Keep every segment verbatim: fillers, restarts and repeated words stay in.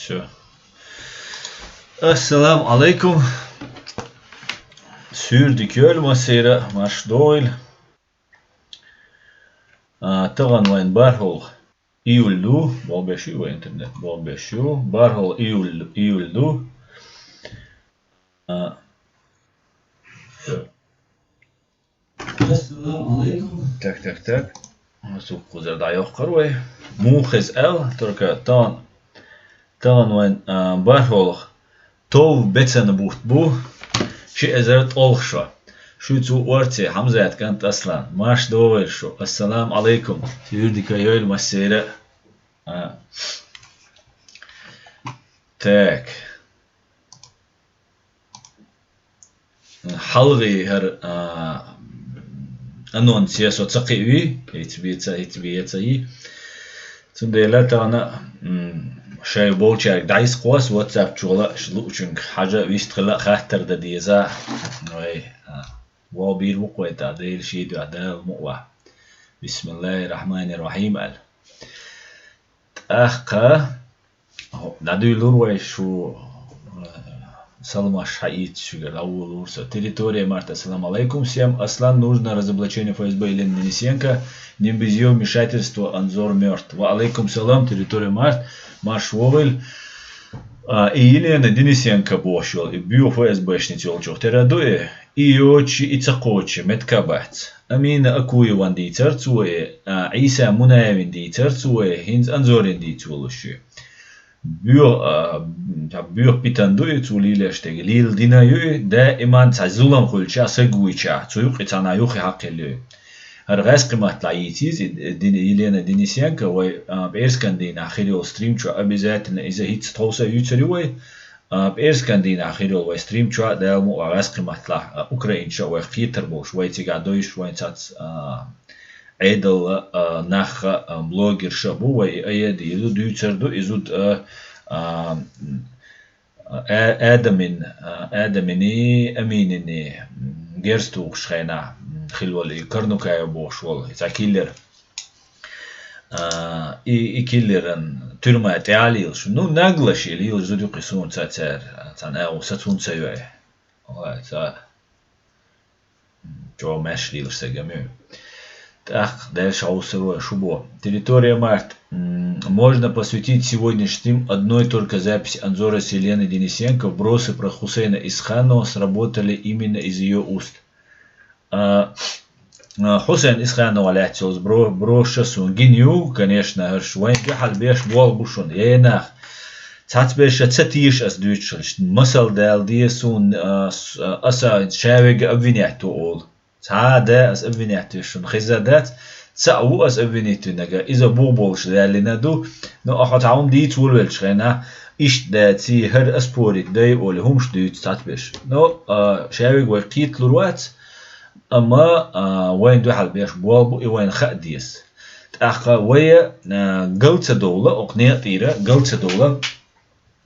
Всё. Ассаламу алейкум. Суьйре дика йойла массеран, марша догӀийла. А, тахана вайн бархӀолгӀа июль ду, бохбеш ю вай интернет, бохбеш ю. БархӀолгӀа июль, июль ду. А, Ассаламу алейкум. Так, так, так. Звук кхузара дӀайоккхур вай. Муха хеза аьлла, только тахана, тахана вайн, а, бархӀолгӀа тов бецана бутт бу, ши эзар ткъолгӀа шо. Шуьца ву орци Хьамзат кӀант Аслан. Марша догӀийла шу. Ассаламу алейкум. Суьйре дика йойла массеран. А. Так. ХьалхагӀа хӀара, а, анонс я со ца кхиавий, хӀинца беца, хӀинца беца йий. Цундела тахана, м, шай болчаьрга дӀайса кхосса WhatsApp чухула, луучуьнга хьажа вистхила хаттар дан деза. Вай, а, вов бийр бу кхойта, Дела шийдоь, Дала мукъа. Бисмиллахир-рахманир-рахим аьлла. ТӀаккха дӀадуьйлур вай шу, э, саламаш хьаийца шуьгара, дӀаволавур со. Территория Март. Ассаламу алейкум всем. Аслан, нужно разоблачение ФСБ Елены Денисенко. Не без её вмешательства Анзор мёртв. Ва алейкум салам, территория Март. Марша вогӀийла. А, и Елена Денисенко бохуш йолу, и боьха ФСБшница йолчух тера ду и? И йоцуш, и ца кхочуш меттиг бац. Амина Акуеван дийцар цо и, а, Ӏийса Мунаевн дийцар цо и, хӀинца Анзорин дийца волуш ю. Боьха, а, цхьа боьха питана ду и цо лелош дерг. Леладина ю и, даиман цхьа зулам хуьлучохь, саг вуьйчохь, цу юккъе цхьана юххе хьакхаелла ю и. ХӀара гӀаьскхи маттахь йийцийза и Дин-, Елена Денисенко, вай, а, пӀераскан дийнахь хир йолу стрим чохь обязательно иза хӀинцца тховса а юьйцур ю вай. А, пӀераскан дийнахь хир йолу вай стрим чохь а, Дала мукъа, гӀаьскхи маттахь, а, украинча а вайх кхетар болуш, вай цигахь довзуш, вайн цац, а, Ӏедалан, а, нах а, блогерш а бу, вай и айа а дийр ду, дуьйцур ду, и зуда, а, а, А-, Адамин, а, Адамини, Аминини, м, герз тухуш хенахь, м, хилла волу и Карнукаев бохуш волу, и цхьа киллер. А, и, и киллеран туьрма тӀехь а лелаш. Ну, наглаш и лелаш зуда юккъе суна ца цара, а, цхьана агӀо сацун ца йой. Ой, ца. Чо маьш лелаш сагам ю. ТӀаккха дальше хьовсур вай шу бо. Территория Март. М, можно посвятить сегодняшний стрим одной только записи Анзора с Еленой Денисенко. Вбросы про Хусейна Исханова сработали именно из её уст. А, а, Хусейн Исханова лаьцна йолу бро-, броша суна гина ю, конечно, хӀорш вайн дуьхьал беш болу бу шуна, ей нах. Цхьацберш ша ца теша ас дуьйцуш хилча, масал дала де суна, а, с-, а, аса шаверг обвинять ву олу. Цхьа а да ас обвинять веш шуна хеза дац, цхьаъ ву ас обвинить винарг, иза бух болуш даьллина ду, но ахьа цхьа хӀума дийца волавеллачу хенахь, иштта даций, хӀара ас порит дай олий, хӀумаш дуьйцу цхьацберш. Но, а, шаверг вай кхеталур вац, амма, а, вайн дуьхьал беш болу бу и вайна хаа деза. ТӀаккха вай, а, гал ца довла, окху некъа тӀера гал ца довла,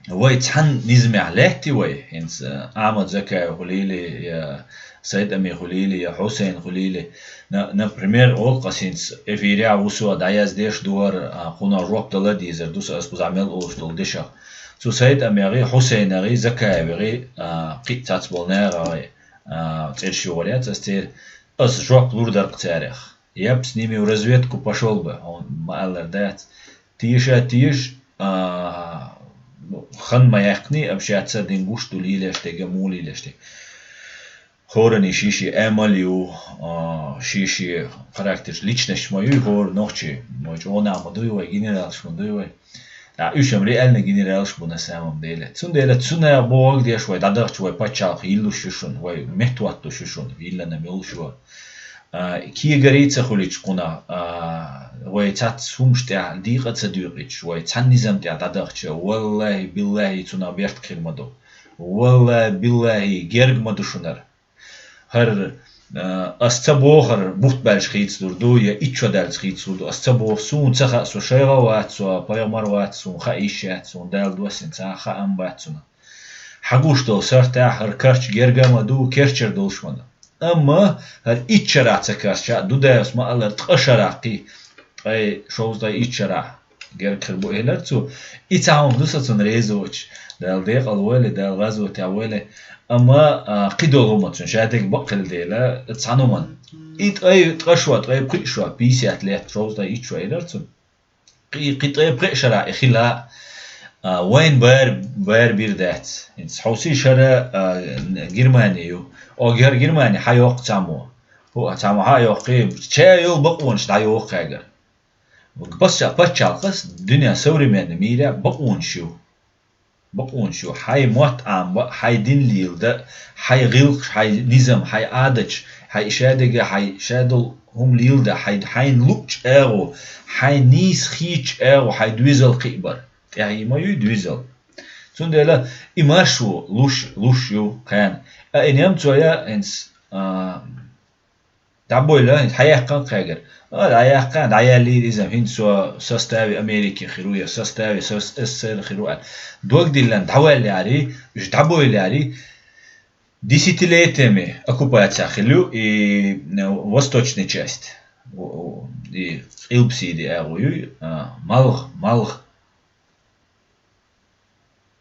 вай цхьана низамехь лаьттий вай, хӀинца, а, Ахьмад Закаев хуьлийла, я Сайд-Ами хуьлийла, я Хьусайн хуьлийла. На-, например, олу ас хӀинца эфирехь ву со, дӀаяздеш ду хӀара, а, кхунах жоп дала а дезар ду сан ас кхузахь мел олуш долу дешах. Цу Сайд-АмегӀий, ХьусайнагӀий, ЗакаевгӀий, а, кхин а цхьацца болу нахагӀий, а, цӀераш йохур яц ас церан, ас жоп лур дара-кх царех. Я б с ними в разведку пошёл бы, хьуна ма-аллара дац. Теша а теша, а, ну, хан ма яьккхиний, амма шаьш ца дина гуш ду лелош дерг а, муха лелош дерг. ХӀоранний шен-шен амал ю, а, шен-шен характерш, личность ма ю хӀора нохчий, вай чӀогӀа нах ма дуй вай, генералш ма дуй вай. Ткъа уьш-м реально генералш бу на самом деле. Цундела цу наха бохург деш вай дӀадахча, вай пачхьалкх йиллуш ю шуна, вай меттахӀоттуш ю шуна, йиллина-м йолуш ю. А, кегарий ца хуьлуьйтуш кхунах, а, вай цхьацца хӀумаш тӀехь декъа а ца доькъуьйтуш, вай цхьана низам тӀехь дӀадахча, валлахӀи, биллахӀи, цунах беркат хир ма ду. ВаллахӀи, биллахӀи, герга ма ду шуна хӀара. ХӀара, а, ас ца бохург бутт баьлча хийцалур ду, я итт шо даьлча хийцалур ду. Ас ца боху, суна ца хаьа, со шайгӀа а вац, со пайхамар а вац, суна хаа йиш яц, суна Дала доссийна цхьа а хаам бац цунах. Хьан гуш долу сартехь хӀара карча герга а ма ду, керчара долуш ма ду. Амма хӀара итт шарахь ца карча, ду дас ма-аллара, ткъа шарахь кхин, ткъе шовзткъе итт шарахь. герга хир бу элира цо. И цхьа хӀума ду со цунна реза воацаш. Дала декъала войла, Дала гӀазотехь войла. Амма, а, кхидолу хӀума цунна шадерг бакъ хилла дела, цхьана хӀуманна. И ткъе, ткъа шо, ткъе пхиъ шо, пятьдесят лет, шовзткъе итт шо элира цунна. Кхи-, кхин ткъе пхеа шарахь и хила, а, вайн бар-, бар бир дац. ХӀинца хьовсий шара, а, Германи ю. Оха яра Германи хьайоккху цхьаммо. ХӀу, цхьаммо хьайоккхий, ча йолу бакъонаш дӀайоху кхагара. Пачча-, пачхьалкхас дуьнен современный мире бакъонаш ю. Бакъонаш ю. Хьайн мотт Ӏамабан, хьайн дин леладан, хьайн гӀиллакхаш, хьайн низам, хьайн Ӏадаташ, хьайн шадерг, хьайн шадолу хӀума леладан, хьайн, хьайна луъучу агӀор, хьайна нийса хетачу агӀор, хьайн доьзал кхиабар. ТӀаьхьа и ма юй доьзал. Цундела и маршо луш, луш ю кхарна. А и немцойн хӀинца, а, дӀабойла, хӀинца хьаяккхина кхагара. А, дӀаяккхина, дӀаяллийра иза, хӀинца со в составе Америки хир ву, я в составе С С С Р хир ву аьлла. Дог диллина дӀаваьлларий, уьш дӀабойларий, десятилетиями оккупацехь хилла ю и, э, восточная часть. У, у, и Къилбаседи агӀо юй, а, малх, малх.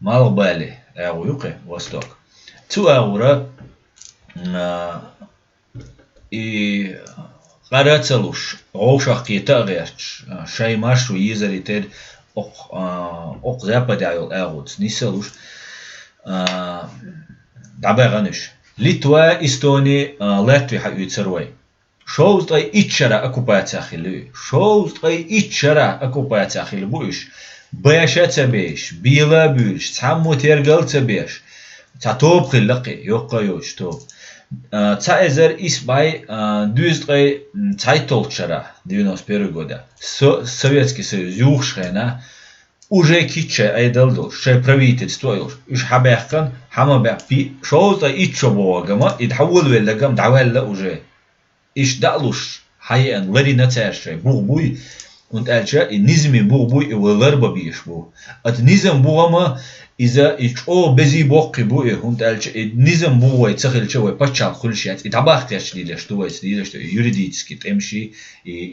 Малхбали агӀо ю кхин, восток. Цу агӀора, а, и къара а ца луш, вовшах кхета а гӀерташ, а, шайн маршо езаре терра окх-, а, окх западехь йолу агӀоца нис а луш, а, дӀабаьхна уьш. Литва, Эстони, а, Латви хьаоьцура вай. Шовзткъе итт шарахь оккупацехь хилла ю. Шовзткъе итт шарахь оккупацехь хилла бу уьш. Баша а ца беш, бела а буьйлуш, цхьаммо тергал а ца беш, цхьа тоба хилла кхин, йоккха а йоцуш тоба. А, цхьа эзар исс бӀе, а, дуьйзткъе, м, цхьайтталгӀачу шарахь, девяносто первый года, со-, Советский Союз юхуш хенахь, уже кийча шайн Ӏедал долуш, шайн правительство а йолуш, уьш хьабаьккхина, хьа ма баьккхи, шовзткъе итт шо бохург а ма, и дӀаволавелларг а ма дӀаваьлла уже. Иштта дӀа а луш, хьаеана ларйина цара шайн бух буй, хӀунда аьлча и низамийн бух буй, и вай ларбан безаш бу. Ат низам бух а ма, иза и чӀогӀа безий боккхий бу и, хӀунда аьлча и низам бух вай ца хилча, вай пачхьалкх хуьлуш яц, и дӀабахкарчу лелаш ду вайца лелаш ду, и юридический тӀемаш, и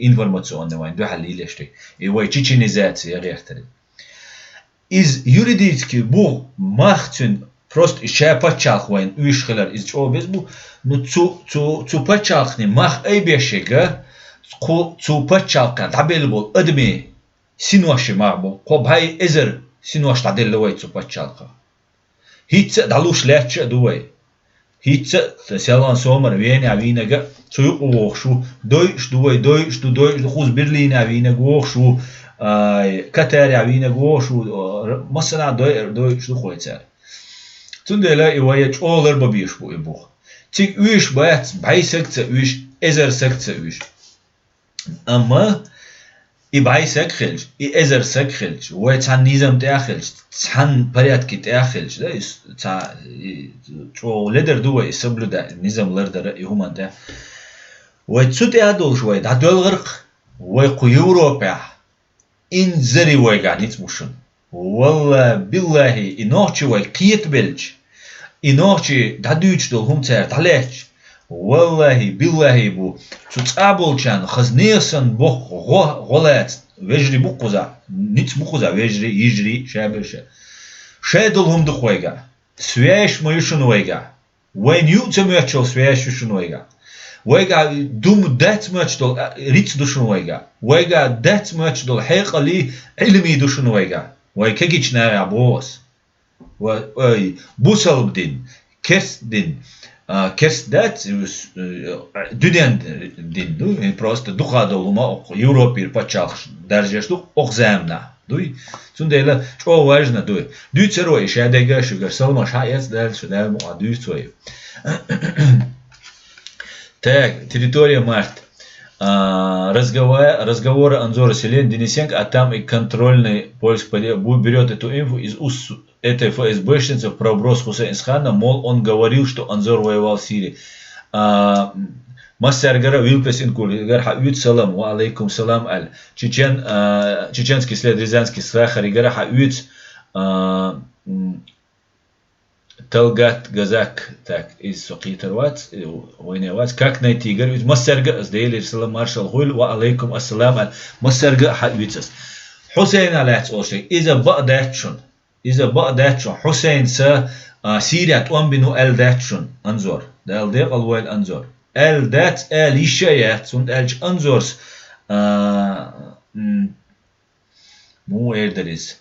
информационный вайн дуьхьал лелаш ду, и вай чеченизация гӀертарий. Иза юридический бух, мах цуьнан, просто и ша пачхьалкх вайна уьш хилар, иза чӀогӀа беза бу. Ну, цу, цу, цу пачхьалкхний мах айбеш ега, кху, цу пачхьалкхехь дӀабелла болу адамийн синоши мах бу. Кхо бӀе эзар синош дӀаделла вай цу пачхьалкхах. ХӀинцца а дӀалуш лаьтташ а ду вай. ХӀинцца а Селван Сомар Венехь вийнарг а цу юкъа вохуш ву. Дойуш ду вай, дойуш ду, дойуш ду. Кхуза Берлинехь вийнарг вохуш ву. Ай, Катарехь вийнарг вохуш ву. Р-, массанхьа дой-, дойуш ду кхой цара. Цундела и вай чӀогӀа ларбан безаш бу и бух. Цига уьш бац, бӀе саг ца уьш, эзар саг ца уьш. Амма и бӀе саг хилча, и эзар саг хилча, вай цхьана низам тӀехь хилча, цхьана порядке тӀехь хилча, да, и с-, цхьа, и чӀогӀа ледар ду вай и соблюдать, низам лардара и хӀуманна тӀехь. Вай цу тӀехь долуш вай дӀадоьлхург, вай кху Европехь инзаре вайгахь ницкъ бу шуна. Валлахи, биллахи, и нохчий вай кхетабелча, и нохчий дӀадуьйцуш долу хӀума цара дӀалаьцча, валлахи, биллахи бу, цу цӀа болчарна хаза нехан санна боккха гӀо, гӀо лаца, вежарий бу кхузахь, ницкъ бу кхузахь, вежарий, йижарий, шаберша. Шай долу хӀума ду-кх вайгахь. Связь ма ю шуна вайгахь. Вайна юа ца моьттуш йолу связь ю шуна вайгахь. Вайгахь дума дац моьттуш долу, а, рицкъ ду шуна вайгахь. Вайгахь дац моьттуш долу хьекъалий, Ӏилмий ду шуна вайгахь. Вай кегийчу нахехь боху ас. Ва-, ой, бусалба дин, керст дин, а, керст дац, э, дуьнен дин ду, э, просто дукха долу хӀума окху Европера пачхьалкхаш даржеш ду, окху заманахь дуй. Цундела чӀогӀа важна дуй. Дуьйцур вай и шадерг а шуьгара, саламаш хьаэца Дала, шу Дала мукъа дуьйцу вай. Так, территория Март. А, разгова-, разговоры Анзора Селен, Денисенко, а там и контрольный поиск поде-, бу-, берёт эту инфу из уст этой ФСБшницы про вброс Хусейн Исхана, мол, он говорил, что Анзор воевал в Сирии. А, массаьргара вилпес инкулигара хьаоьцу салам, ва алейкум салам аль. Чечен, а, чеченский след рязанский сахаригара хьаоьцу, а, м, Талгат Газак, так, иза со кхетар вац, э, вайне вац. Как найти гар виц? Массаьрга а ас, Делера салам маршалла хуьлда, ва алейкум ассалам, а, массаьрга а хьан виц ас. Хьусайна лаьцна олуш дерг, иза бакъ дац шуна. Иза бакъ дац шуна. Хьусайн са, а, Сирия тӀом бина ву аьлла дац шуна, Анзор. Дала декъал войла, Анзор. Аьлла дац, аьлла йиш а яц, хӀунда аьлча Анзорс, а, м, муха эр дара иза?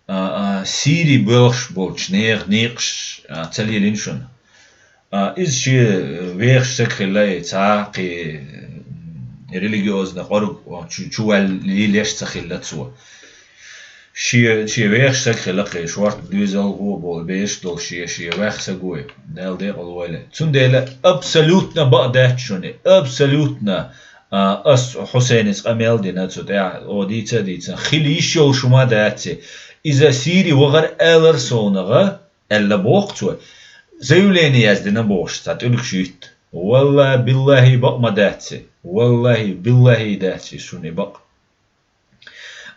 А, а, Сири боьлхуш болчу нехан некъаш, а, ца лелийна шуна. А, иза шен вехаш саг хилла, и цхьа а кхин, м, религиозный къорг чу, чу ваьлла лелош ца хилла цо. Шен, шен вехаш саг хилла кхин, шортта доьзалхо а болу, бераш а долу шен, шен ваьхна саг ву и, Дала декъал войла. Цундела абсолютно бакъ дац шуна, абсолютно. А, ас Хьусайнис къамел а дина цу тӀехь, о, дийца а дийцина, хила йиш йолуш хӀума дац и. Иза Сири вахар алар совнагӀа, аьлла боху цо. Заявление яздина бохуш, цхьа тӀулгаш юьтта. Валлахи, биллахи, бакъ ма дац и. Валлахи, биллахи, дац и шуна и бакъ.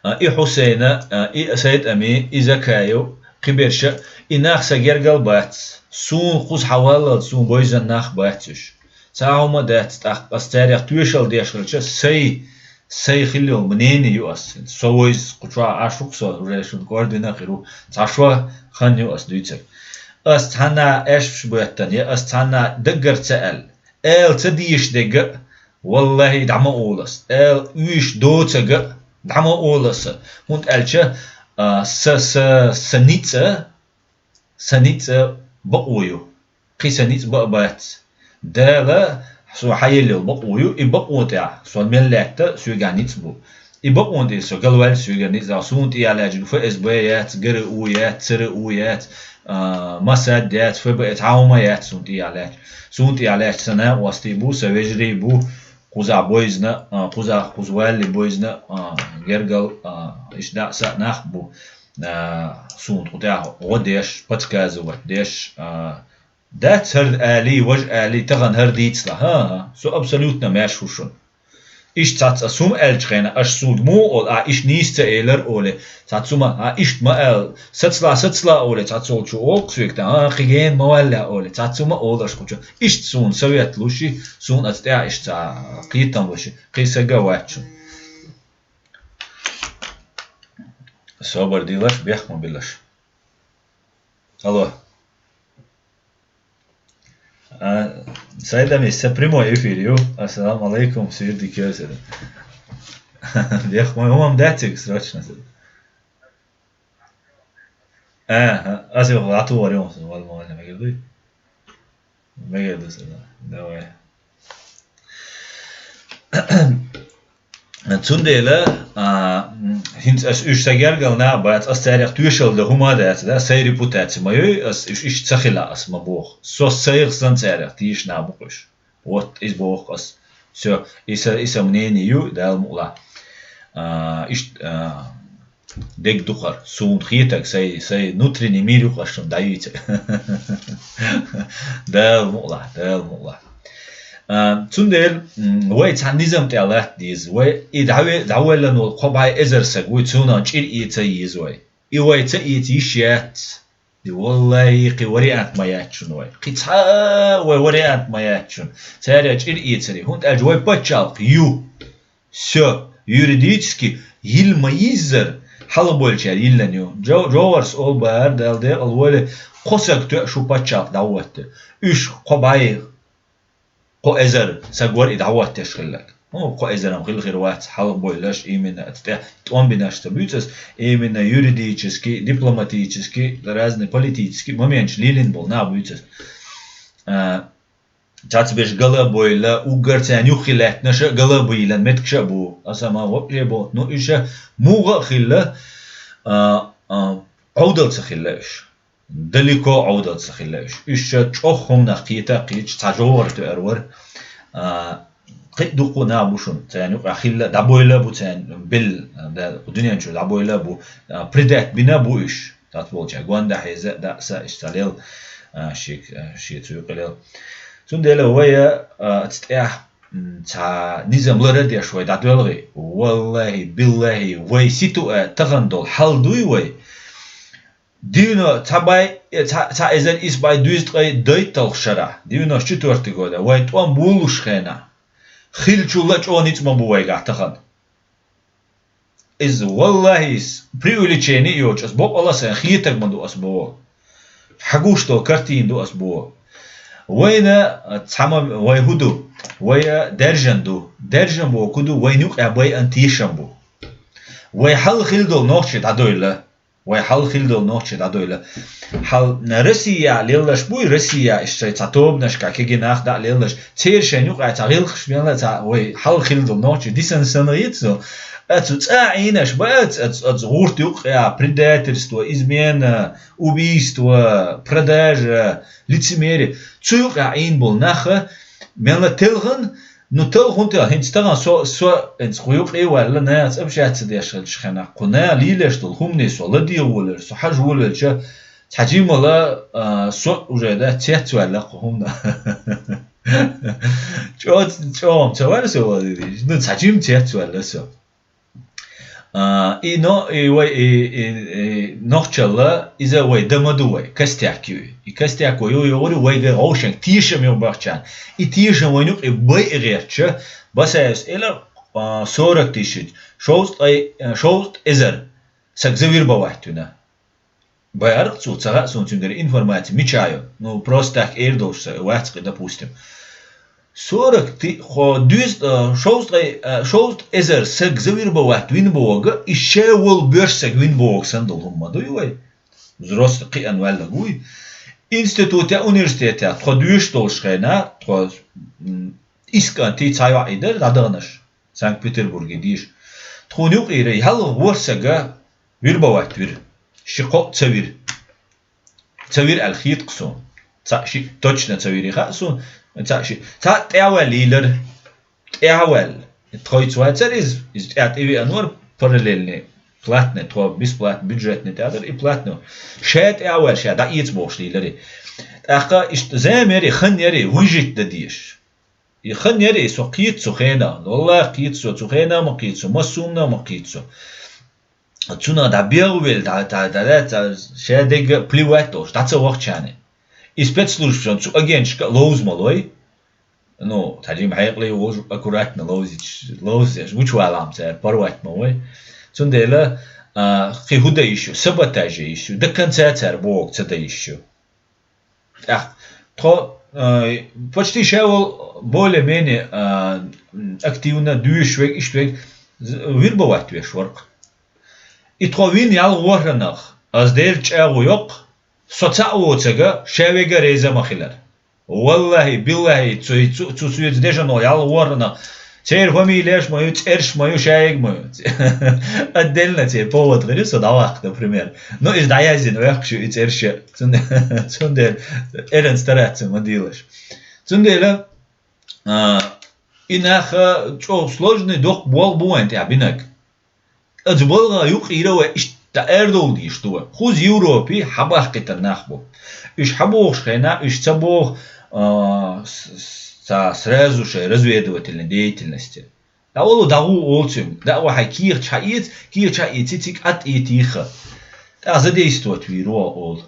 А, и Хьусайна, а, и Сайд-Ами, и Закаев, кхиберша, и нах сан гергал бац. Суна кхуза хьаваллал, суна бойзан нах бац уьш. Цхьа хӀума дац тӀаккха, ас царех тоьшалла деш хилча, сай, сай хила йолу мнение ю ас. Со вайза кху чохь Ӏаш ву-кх со, уже шуна кӀордина а хир ву. Цхьа шо хан ю ас дуьйцург. Ас цхьанна аьшпаш боьттан, я ас цхьанна даггара ца аьлла, ала ца дезаш дерг а, валлахи, дӀа ма олу ас. Ала уьш доцург а, дӀа ма олу ас. ХӀунда аьлча, а, са, са, са ницкъ а, сан ницкъ бакъо ю. Кхин сан ницкъ бакъ бац. Дала со хьаеллал бакъо ю, и бакъо тӀехь со мел лаьтта, соьгахь ницкъ бу. И бакъо тӀе со галваьлла, соьгара ницкъ дац. Суна тӀе ялаьжна ФСБ яц, ГРУ яц, ЦРУ яц, а, Масад яц, ФБР, цхьа хӀума яц суна тӀе ялаьжна. Суна тӀе ялаьжна сан накъостий бу, сан вежарий бу, кхузахь бойзна, а, кхузахь кхуза валли бойзна, а, гергал, а, иштта дӀа а са а нах бу. А, суна кху тӀехь гӀо деш, подсказывать деш, а, дац хӀара алий, важа алий, тахана хӀара дийцалахь. ХӀан-хӀа, со абсолютно маьрша ву шуна. Иштта цац ас хӀума аьллачу хенахь, аша суна муха олу, ахь иштта нийса ца элира олий, цац хӀума, ахь иштта ма аьлла, сацалахь, сацалахь олий, цац олчо олу-кх соьга, тан, а, кхин гена ма валлехь олий, цац хӀума олу аша кхучу. Иштта суна совет луш и, суна аса тӀехь иштта цхьа кхетам луш и, кхин сага а вац шуна. Собар дилаш, бехк ма билаш. Алло. А, Сайд-Ами, сан прямой эфир ю. Ассаламу алейкум, суьйре дика йойла сан. Бехк ма, хӀумма дац цига срочно сан. А, а, ас юха дӀатухур ю сан, валла ма валла, мегар дуй? Мегар ду сан, давай. Цундела, а, м, хӀинца ас уьш сан гергал нах бац, ас царех тоьшалла дан хӀума дац, да, сайн репутаци ма йой, ас уьш иштта ца хила ас ма боху. Со сайх санна царех тийша нах бу-кх уьш. Вот, иза боху ас. Всё, и са, и сан мнение ю, Дала мукъ лахь. А, иштта, а, дерг ду-кх хӀара, суна хетарг, сайн, сайн внутренний мир ю-кх ас шуна дӀадийцар. Дала мукъ лахь, Дала мукъ лахь. А, цундела, м, вай цхьана низам тӀехь латта деза. Вай и дӀаве-, дӀавоьллина волу кхо бӀе эзар саг вуй, цунах чӀир эца а еза вай. И вай ца эца йиш яц. И, валлахи, кхин вариант ма яц шуна вай. Кхин цхьа а вай вариант ма яц шуна. Цаьрца чӀир эцаре. ХӀунда аьлча вай пачхьалкх ю. Всё, юридически йилла ма-йиззара, хьалха болчара йиллина ю. Джо-, Джовхарс олу бахьара, Дала декъал войла, кхо саг тоьа шу пачхьалкх дӀахӀотта. Уьш кхо бӀе, кхо эзар саг вара и дӀахӀотташ хилларг. Ну, кхо эзар-м хилла хир вац, хьалха бойлаш, именно оцу тӀе тӀом бинарш ца буьйцу ас, именно юридически, дипломатически, разный политически моменташ лелийна болу нах буьйцу ас. А, цхьацца берш гала а бойла, уггар царна юххе лаьттинарш а гала а буьйлан меттигаш а бу. Аса ма вообще бо. Ну, уьш а муха а хилла, а, а, Ӏовдал ца хилла уьш. Далеко Ӏовдал ца хилла уьш. Уьш ша чӀогӀа хӀуманах кхета а кхеташ, цхьа жовхӀар тоьар вара. А, кхин а дуккха а нах бу шуна, царна юкъахь хилла, дӀабойла а бу царна, белла, да, кху дуьнен чу дӀабойла а бу, а, предать бина а бу уьш. Цхьацца болчара гонда хьеза а, да, са, иштта лел, а, ши, а, ши цу юкъа лел. Цундела вай, а, цу тӀехь, м, цхьа низам лара а деш вай дӀадоьлгӀий, валлахи, биллахи, вай ситуа тахана долу хьал дуй вай. Дийна цхьа бай, цхьа, цхьа эзар исс бай дуьзткъе дейтталгӀа шарахь, девяносто четвёртый года, вай тӀом буллуш хенахь, хиллачул а чӀогӀа ницкъ ма бу вайгахь тахана. Из, валлахӀи, из преувеличение йоцуш ас бокъала, сан хетарг ма ду ас бо. Хьагуш долу картина ду ас бо. Вайна цхьамма вай хӀу ду? Вай даьржина ду. Даьржина бохург ду, вайна юкъахь байъина тешам бу. Вай хьалха хилла долу нохчий дӀадойла. Вай хьалха хилла долу нохчий дӀадойла. Хьал Россия леллаш буй, Россия иштта шайн цхьа тобанашка кегий нах дӀа а леллаш, церан шайн юкъахь цхьа гӀиллакхаш мелла а цхьа вай хьалха хилла долу нохчий дисина санна гӀийца со. Ацу цӀа а Ӏийнаш бац, ацу, ацу гӀурт юкъахь предательство, измена, убийство, продажа, лицемерие. Цу юкъахь Ӏийна болу наха мелла телхина, ну, тал хӀунда тел, хӀинца тахана со, со, хӀинца кху юкъе а ваьлла, наха цӀа башаьцца деш хилча хенахь, кху наха лелаш долу хӀумане со ладегӀа волавелча, со хьажа волавелча, цхьа жимала, а, со уже, да, цецваьлла кху хӀумана. ЧӀо-, чӀогӀам ца вара со валийрий? Ну, цхьа жима цецваьлла со. А, и но-, и вай, и, и, и нохчалла, иза вай дан ма ду вай, костяк ю. И костяк вай ю, йогӀур ю вайга гӀовшанга тешам юхабахчарна. И тешам вайна юкъе байъа гӀертача, Басаевс элира, а, сорок тысяч, шовзткъе-, а, шовзткъа эзар саг за вербовать вина. Бара цо, ца хаьа суна цуьнгара информация мича йо. Ну, просто так эр долуш ца вац кхин, допустим. Сорок ти-, хо, дуьз-, а, шовзткъе-, а, шовзткъа эзар саг за вербовать вина бохург, и ша волу боьрша саг вина бохург санна долу хӀума ма дуй вай. Взрослый кхиъна ваьлларг вуй. Институтехь, университетехь тхо доьшуш долуш хенахь, тхо, м, исс кӀант, цхьа йоӀ и дара, дӀадаханарш. Санкт-Петербурге дийша. Тхуна юкъера ялх ворхӀ саг вербовать вира. Ши-кхоъ ца вира. Ца вира аьлла хета-кх суна. Цхьаъ-шиъ точно ца вира хаьа суна. Цхьаъ-шиъ. Цхьаъ тӀаьхьаваьлла лийлара. ТӀаьхьаваьлла. Тхоьца вацара иза. Иза тӀаьхьа тӀевеана вара параллельный. Платный, тхо бесплатный, бюджетный тӀаьхьа дара, и платный. Ша тӀаьхьаваьлла, ша дӀаэца бохуш лийлара. ТӀаккха иштта зама яра, хан яра, выжить дан дезаш. И хан яра, и со кхета цу хенахь. Валлахи, кхета со, цу хенахь ма кхета со, массо а хӀуманах ма кхета со. Цунах дӀа бегӀвелла, дӀа, дӀа, дӀа, дӀа, ша дерг плевать долуш, дӀа ца вахчарна. И спецслужбашна цу агенташка а ловза ма лой. Ну, цхьа жима хьекъале вожу аккуратно ловзич-, ловзеш, гучувалахь цара, порвать ма вой. Цундела, а, кхин хӀун дан йиш ю, саботаж ян йиш ю, до конца цара бохург ца дан йиш ю. ТӀаккха тхо, э, почти ша вол более-менее, э, активно дуьйш вег, иштта вег, з-, вербовать веш вара-кх. И тхо вина ялх ворхӀанах, ас Делан чӀагӀо йоккху, со цхьаъ воцург ша вега реза ма хилар. Валлахи, биллахи, цу, цу, цу соьца дешано ялх ворхӀанах, церан фамилеш ма ю, цӀерш ма ю, шайиг ма ю. Отдельно церан повод хир ю со дӀаваккха, например. Ну, иза дӀаязйина ваьккхаш ю и цӀерш. Цунде-, цундела эрна стараться ма делаш. Цундела, а, и нах, а, чӀогӀа сложный, доккха болх бу вайн тӀехь бинарг. Оцу балха юкъера вай иштта арадовла дезаш ду вай. Кхуза Европе хьабахкийтина нах бу. Уьш хьабохуш хенахь, уьш ца боху, а, с-, с-, ца сразу шайн разведывательной деятельности. ДӀавала, дӀагӀо олу цуьнга. ДӀа а вахьай кехаташ хьаэца, кехаташ хьаэций, цига атта ийта йиха. ТӀаккха задействовать вийр ву олу.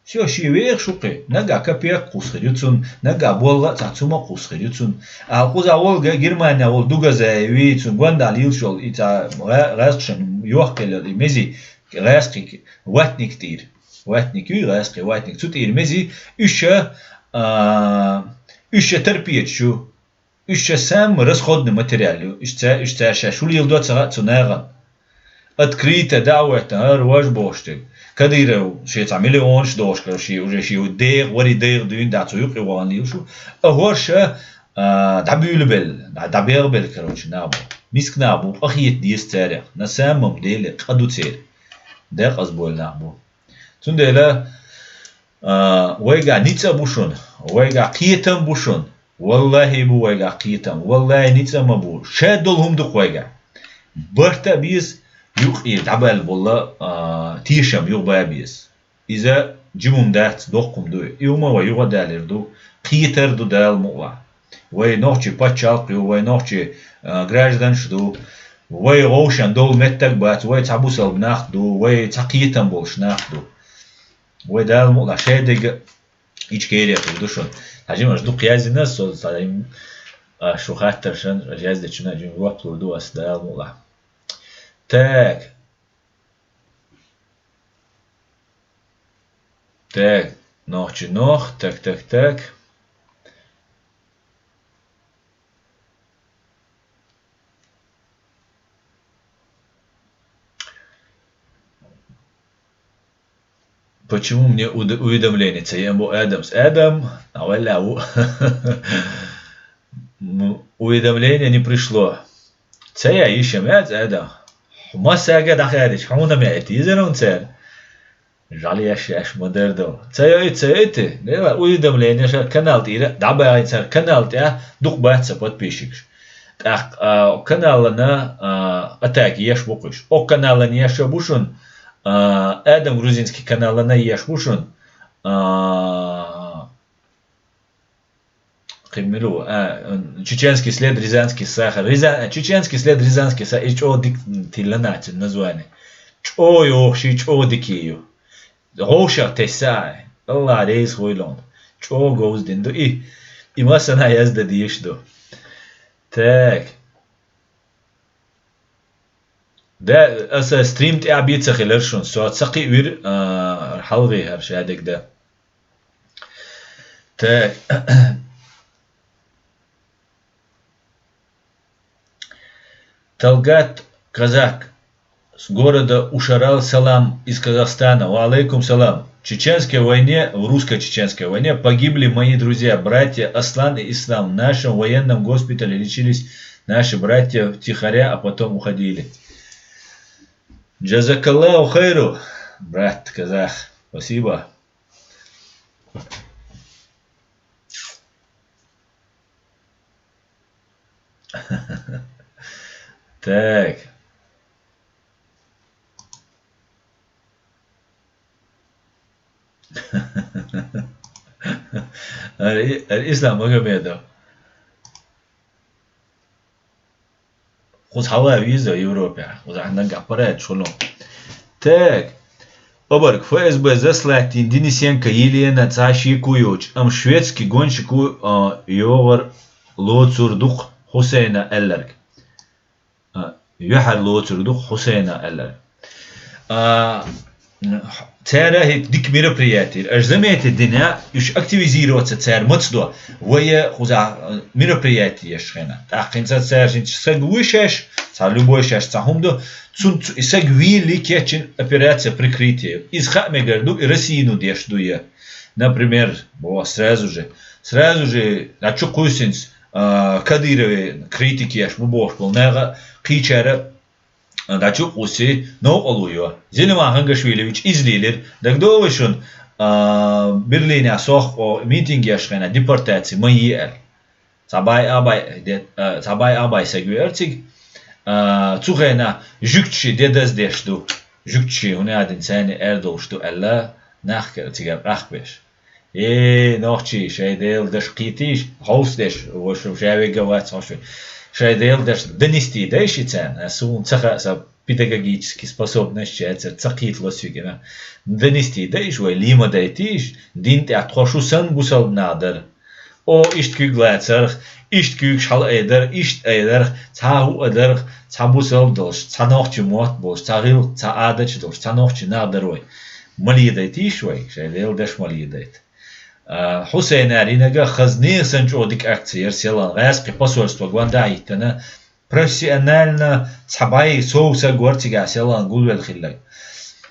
Всё, шен вехаш ву кхин. Нагахь капек кхуссур ю цунна, нагахь болла а цхьа цума кхуссур ю цунна. Ала кхузахь волу га-, Германия волу Дугазаеви, цунна гондахь лелаш йолу и цхьа гӀа-, гӀаьскхашна йохкаелла и мези, гӀаьскхий ватник тӀера. Ватник юй, гӀаьскхий ватник. Цу тӀера мези, уьш ша, а, уьш ша торпедаш ю. Уьш ша самый расходный материал ю. Уьш ца-, уьш цара ша шу леладо ца хаьа цу нахана. Открыто дӀа а хӀоьттина, хӀара важа бохуш дерг. Кадыров шен цхьа миллионаш дохуш кара, шен уже шен дегӀ, вари дегӀ дуьйна дӀа цу юкъе вахана лелаш ву. А хӀорш, а, дӀабуьйлабелла, дӀа-, дӀабегӀабелла, короче, нах бу. Миска нах бу, къахета деза царех. На самом деле, къа ду церан. Декъаза бойла нах бу. Цундела, а, вайгахь ницкъ а бу шуна, вайгахь кхетам бу шуна. Валлахи, бу вайгахь кхетам. Валлахи, ницкъ а ма бу. Шадолу хӀума ду-кх вайгахь. Барт а беза, юкъера дӀабаьлла болу, а, тешам юха бан беза. Иза жима хӀума дац, доккха хӀума ду. И хӀума вай юха а далийр ду. Кхетар ду Дала мукъалахь. Вай нохчийн пачхьалкх ю, вай нохчийн, а, гражданаш ду. Вай гӀовшан долу меттаг бац, вай цхьа бусалба нах ду, вай цхьа кхетам болуш нах ду. Вай Дала мукъалахь шадерг а ичкерехь ду шуна. Хьажим, аша дукха яздина, со, ца-, а, шу хаттаршан, аша яздечунна жима жоп лур ду ас, Дала мукъалахь. Так. Так, нохчий нох, так, так, так. Почему мне уд-, уведомление? Це я бу Адамс. Адам, а валя у-, м, уведомление не пришло. Це я іщем, я це Адам. Масага дахарич, хьона ме это, изерун це. Жали яш, яш модердо. Це я, це это. Не, уведомление, ша канал тира, да ба, це канал тя, дух баца подписчикш. Так, а, каналана, а, атаки яш букуш. О каналана яш бушун, а, Адам грузинский каналана яш бушун, а, кхы мила ва, а, чеченский след, рязанский сахар. Рязан-, чеченский след, рязанский сахар. И чо дик тилана це название. Чо ё, ши чо дикию. Гошах тесай. Аллах рейс хойлон. Чо гоуз дин ду и. И масана язда диш ду. Так. Да, аса стрим тя бица хилер шун. Со цакъи вир, а, халги хар шадик да. Так. Талгат Казак с города Ушарал, салам из Казахстана. Ва алейкум салам. В чеченской войне, в русско-чеченской войне погибли мои друзья, братья Аслан и Ислам. В нашем военном госпитале лечились наши братья втихаря, а потом уходили. Джазакаллаху хайру, брат казах. Спасибо. Так. Ар-, ар-, Ислам Магомедов. Кхуза хьала виза Европе. Кхуза нага аппарат шуну. Так. Обарг ФСБ заслатин Денисенко Елена цаши куюч. Ам шведский гонщику, а, йогар лоцур дух Хусейна элларг. А, юхьар лоцур дух Хусейна элларг. А, цара хӀет дика мероприятие. Аж заметить дина, уж активизироваться цар мацдо. Вая хуза, а, мероприятие еш хена. Тахкинца цар жин саг вышеш, ца любой шеш, ца хумдо. Цун цу-, и саг вили кечин операция прикрытия. Из ха мегарду, и Россию деш дуя. Например, бо, сразу же, сразу же, а чу кусинц, а, Кадырове критики еш, бу бох, бо, нага, кичара, а, дачу куси, но олуё. Зелиман Хангашвилевич излилер, дагдовышун, а, Берлине сох, о, митинг еш хена, депортация, ма иэр. Цабай абай, де-, а, цабай абай сегуэрциг, а, цухена жукчи дедаз деш ду. Жукчи, уни адин цени эр долш ду, элла, нах кер цигар рахбеш. Э, нохчи, шай дел даш китиш, хаус деш, в общем, шай вега вац, в общем. Шай дел даш донести деш и цен, а сун цаха са педагогический способность чаца цакит лосвигена. Донести деш, вай лима дайтиш, дин тя тхошу сан гусал надар. О, ишт куьг лацарх, ишт куьг шал айдар, ишт айдарх, ца ху адарх, ца бусал долш, ца нохчи мот болш, ца гил, ца адач долш, ца нохчи надар вай. Мали дайтиш вай, шай дел даш мали дайт. А, Хусейна ринага хазни сан чо дик акция ер селан газ кхы посольство гванда иттана. Профессионально цабай соу са гварцига селан гулвел хиллай.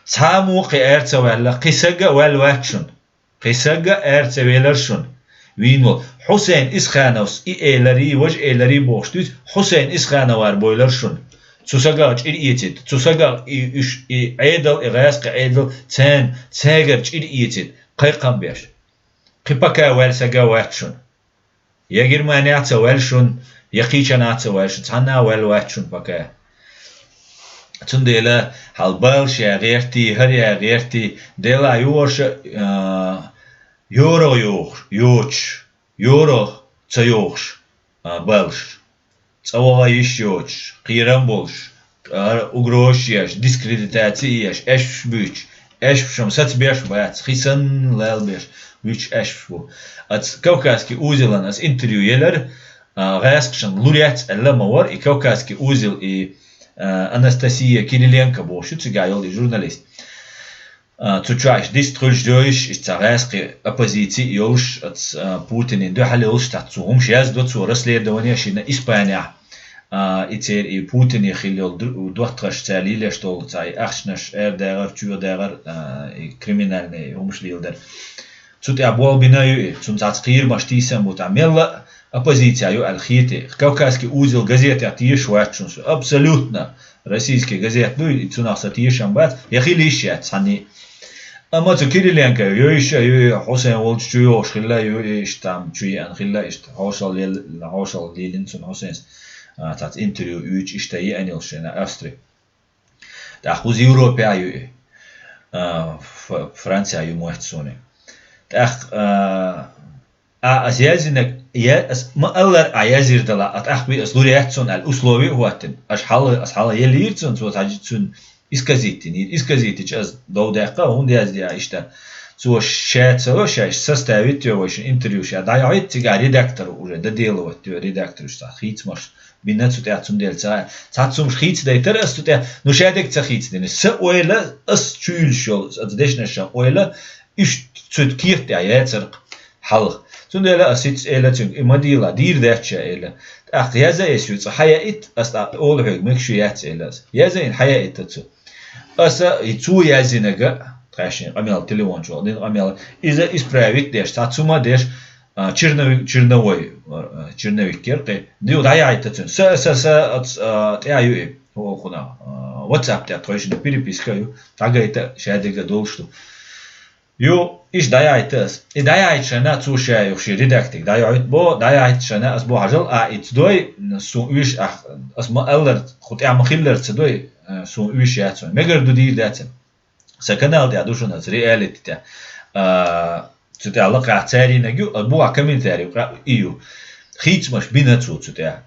Цаму кхы эрца валла, кхы сага вал вачун. Кхы сага эрца велар шун. Винул. Хусейн Исхановс и элари, вож элари бохштуз, Хусейн Исхановар бойлар шун. Цу сага чир иецит, цу сага и, иш, и айдал, и газ кхы айдал, цен, цегар чир иецит. Кхы камбеш. Кхы пока вал сага вачун. Я Германия ца вал шун, я кичана ца вал шун, цана вал вачун пока. Цундела хал балш я герти, хар я герти, дела юош, а, юро юош, юоч, юро ца юош, а, балш. Цавагъа йиш йоч, къиран болш, а, угроза еш, дискредитация еш, эш буч, эш бушам сац беш бац, хисан лал беш, буч эш бу. Ац Кавказский узелан ац интервью елер, а, гъяскшан луряц алла мавар, и Кавказский узел, и, Анастасия Кириленко бохуш ю цигахь йолу и журналист. Цу чохь иштта дистхуьлуш доьйуш, иштта цхьа гӀаьскхи оппозици йолуш, оцу Путинан дуьхьал йолуш, цхьа цу хӀумаш яздо цо расследование шина Испанехь. И церан и Путине хилла йолу доттагӀаш цара лелош долу цхьа и ахчанаш арадагӀар, чоьдагӀар, и криминальный хӀумаш леладар. Цу тӀехь болх бина ю и, цунна цхьацца кхерамаш тийсан бу, цхьа мелла а оппозиция ю аьлла хетий. Кавказский узел газетехь тешаш вац шуна со. Абсолютно. Российский газет ду, и цунах сан тешам бац. Я хила йиш яц цхьанний. Амма цу Кириленко йойша ю и, Хьусайн волчу чу йогӀуш хилла ю и, иштта там чу еана хилла, иштта хьошалла лел-, хьошалла лелина цунна Хьусайнс. Цхьацца интервью уьйчу иштта еана йолуш шайна Австри. ТӀаккха кхуза Европехь ю и. Франция ю моьтту суна. ТӀаккха а, ас яздинарг, я, ас ма-аллара а язйир дала, а тӀаккха би ас лур яц цунна аьлла условие а хӀоттина. Аш хьала, ас хьала еллийра цунна, цо цхьа цуьнан исказиттинийра. Исказиттича ас дов даьккха, хӀунда яздия иштта? Цо ша ца ло, ша составить йо вайшин интервью, ша дӀайохьийта цигахь редактор уже, доделывать йо редактор уьш цхьа хийцамаш. Бина цу тӀехь цундела ца, цхьацца хӀумаш хийцадайтара ас цу тӀехь, ну, шадерг ца хийцадина. Сан ойла, ас чуьйлуш йолу, ас дешнаш сан ойла, уьш цу кехат тӀехь яцара хьалха. Цундела ас хӀинца эла цуьнга, и ма дийла, дийр дац ша эла. ТӀаккха яза эс ю цкъа хьаяита, ас тӀаккха олу хьоьга, мегаш ю яц эла ас. Яза ин хьаяита цу. Аса и цо яздинарг, тхаьшшин къамел телефон чохь дина къамел, иза исправить деш, цхьа цу ма деш, а, чернови-, черновой, а, черновик кер кхе. Див дӀаяхьита цуьнан. Са, са, са, ац, а, тӀе ю и, хӀокхунах, а, WhatsApp тӀе тхойшина переписка ю. ДӀагайта, шадерга долуш ду. Ю, иш дӀаяхьита ас. И дӀаяхьита шайна цо ша юхши редактик. ДӀаяхьита бо, дӀаяхьита шайна ас бо хьажал, а, иц дой, сун уьш, ах, ас ма аллар, ху тӀе ма хиллар ца дой, а, сун уьш яц. Мегар ду дийр дац. Сан канал тӀехь ду шуна аса реалити тӀехь. А, цу тӀехь лакхахь царинаг ю, а, бухахь комментарий кха-, и ю. Хийцамаш бина цо цу тӀехь.